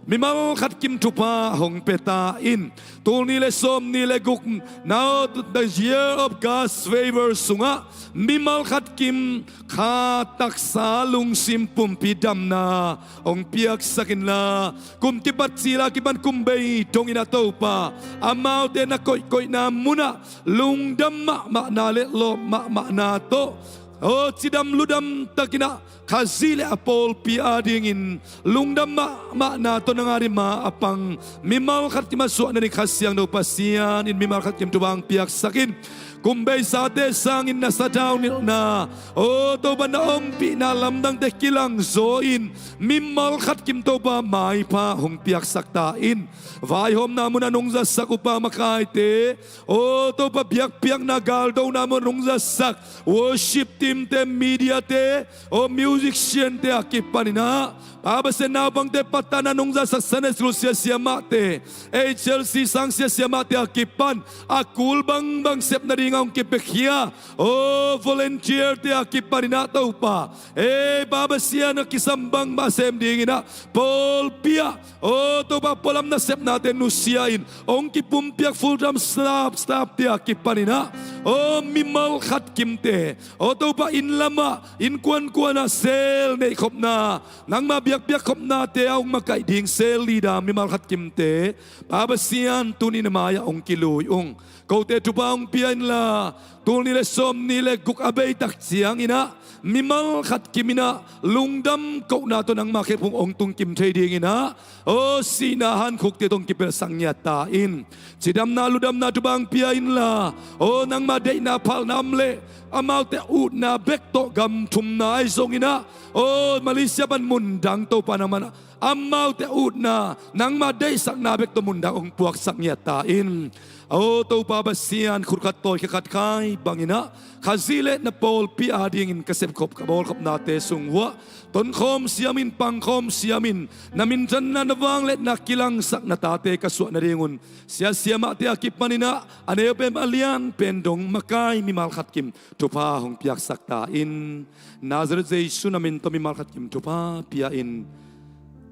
Mimal khat kim thupha hong pia ta in. Tul nih le sawmnih le guk, now the year of God's favor sungah mimal khat kim kha taksa lungsim pumpi damna hong piaksak inla, kum kipat cil a kipan kum bei dongin ah Topa, amaute na koihkoihna munah lungdam mahmahna le lawp mahmahna tawh, aw cidam ludam takin ah Khazih le a pawlpi a dingin lungdam mahmahna tawh nang ading ma a pang mimal khat kim a suahna ding Kha Siangtho Pasian in mimal khat kim thupha hong piaksak in. Kum beisate sangin na sathau nilhna, aw Topa na ompihna lamdangte kilangzaw in mimal khat kim Topa maipha hong piaksak ta in. Vaihawmna munah nong zatsak upa makaite, aw Topa biakpiakna galdona munah nong zatsak worship team te, media te, aw musician te a kipan in ah, Pa Pasian naupangte pattana nong zatsak Sunday school sia siamahte, H L C sangsia siamahte a kipan a kul bangbang sepna dingah hong kipiakhia, aw volunteer te a kipan in ah Topa, ei Pa Pasian a kisam bangmah sem dingin ah pawlpi ah, aw Topa pualam nasepnate nusia in hong kipumpiak full time staff, staff te a kipan in ah, aw mimal khat kimte, aw Topa inn lamah, innkuan kuanah sel neihkhopna, nangmah biakpiak khopnate a hong makaih ding sel leader mimal khat kimte, Pa Pasian tuni na mai-ah hong kilui ung. Kote thupha hong pia inla, tul nih le sawmnih le guk a bei tak ciangin ah mimal khat kim in ah lungdam kohna tawh nangmah khephung hong tungkim thei dingin ah, aw sihna hankhukte tawh hong kipelhsak ngiat ta in. Cidamna ludamna thupha hong pia inla, aw nangmah deihna phalna om leh amaute utna bek tawh gam thumna ahi zongin ah, aw Malaysia pan mundang Topa nangmah amaute utna, nangmah deihsakna bek tawh mundang hong puaksak ngiat ta in. Aw Topa Pasian, khut khat tawikhe khat khai bangin ah Khazih le na pawlpi a dingin ka sepkhop ka bawlkhopnate sung uah tonkhawm siamin, pangkhawm siamin, na minthanna, na vangliatna kilangsak na tate ka suah nadingun sia siamahte a kipan in ah a neu pen a lian pen dong makai mimal khat kim thupha hong piaksak ta in. Nazareth Jesu na min tawh mimal khat kim thupha pia in.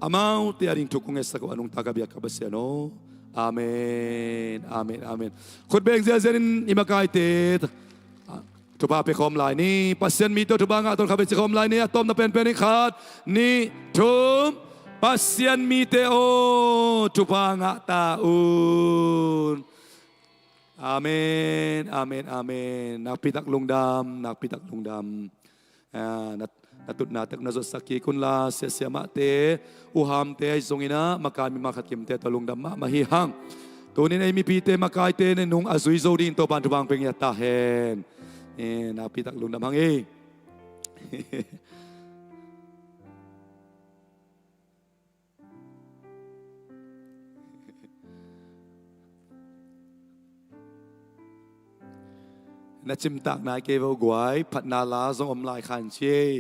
Amaute a ding thu kong ngetsak uh a nungta ka biak ka Pasian aw. Amen, amen, amen. Khut beng ziazianin i makaite thupha pia khawm lai ni. Pasian mite aw, thupha ngah ta un. Khat vei ci khawm lai ni. A tawpna penpen in khat, nih, thum. Pasian mite aw, thupha ngah ta un. Amen, amen, amen. Nakpi tak lungdam, nakpi tak lungdam. Ah, na, na tutna tek na zuatsak kik unla, sia siamahte, uhamte ahi zongin ah makai mimal khat kimte tawh lungdam mahmah hi hang. Tunin ei mipite makaite na nung a zui zo dingin Topa'n thupha hong pia ngiat ta hen. Eh, nakpi tak lungdam hang ei. Na cimtak nai kei vo guai, phatna la zong om lai khan ci ei.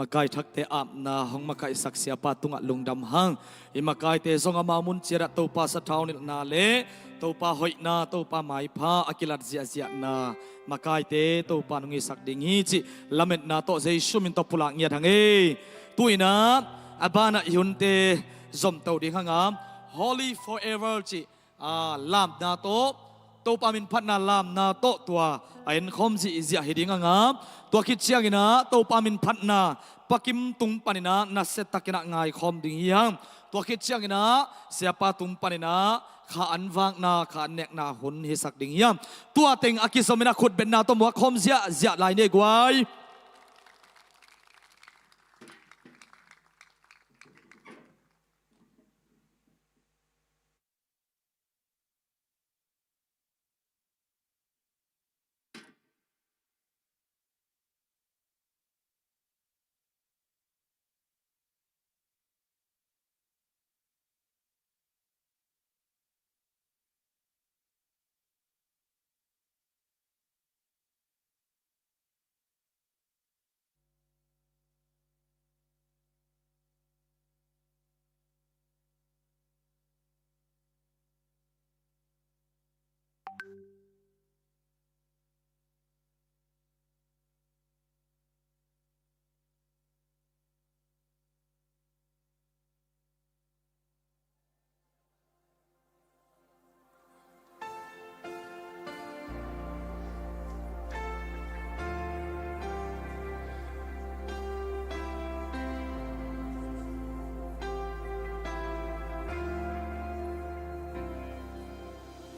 Makai thakte apna hong makaihsak siapa tungah lungdam hang. I makaite zong amau mun ciatah Topa sathau nilhna le Topa hoihna, Topa maipha a kilat ziahziahna makaite Topa nong hisak ding hi cih lametna tawh Jesu min tawh pulak ngiat hang ei. Tu-inah a banah i hunte zomto ding hanga, Holy Forever cih a, lamna tawh, Topa min phatna lamna tawh tua a enkhawm zihziah hi ding hanga, tua khit cianginah Topa min phatna Pa Kim tung paninah nasiatakinah ngaikhawm ding hi hang. Tua khit cianginah siapa tung paninah kha an vakna, kha an nekna hun hisak ding hi hang. Tua teng a kizominah khutbetna tawh muakkhawm ziahziah lai ni ei guai.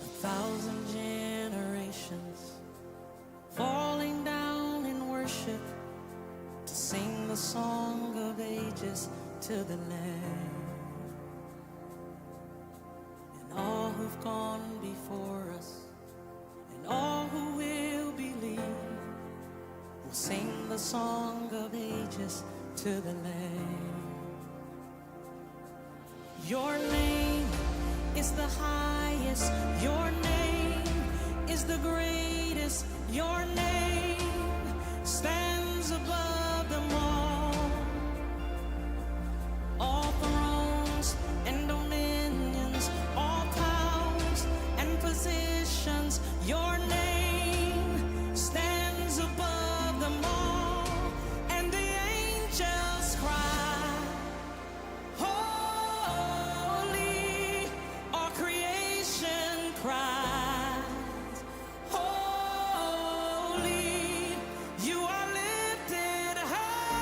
A thousand generations falling down in worship to sing the song of ages to the Lamb. And all who've gone before us, and all who will believe, will sing the song of ages to the Lamb. Your name is the highest. Your name is the greatest. Your name stands above them all. All thrones and dominions, all powers and positions, your name stands above them all. And the angels cry, "Holy," all creation cries, "Holy, you are lifted high."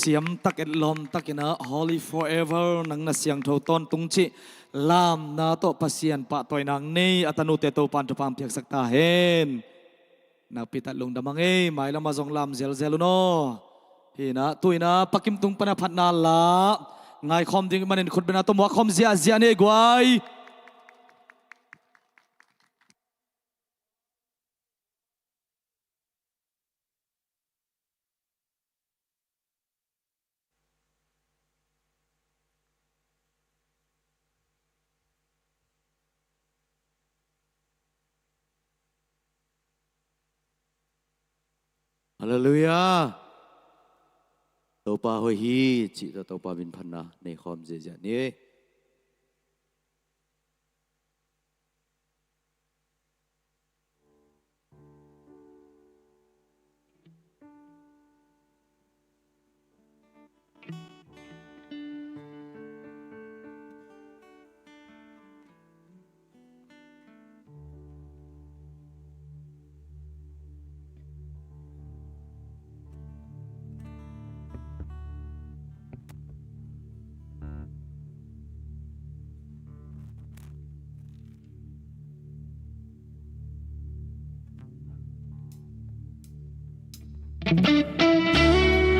Siamtak etlawmtakin ah, Holy forever, nang na siangtho tawntung cih lamna tawh Pasian pahtawina nei a tanute Topa'n thupha piaksak ta hen. Nakpi tak lungdam hang ei, mailamah zong lam zelzel un aw. Hi-in ah, tu-in ah Pa Kim tung pan a phatna la ngaikhawm ding manin khutbetna tawh muak khawm ziahziah ni ei guai. Halleluiah. Topa hoih hi cih tawh Topa min phatna nei khawm ziahziah ni.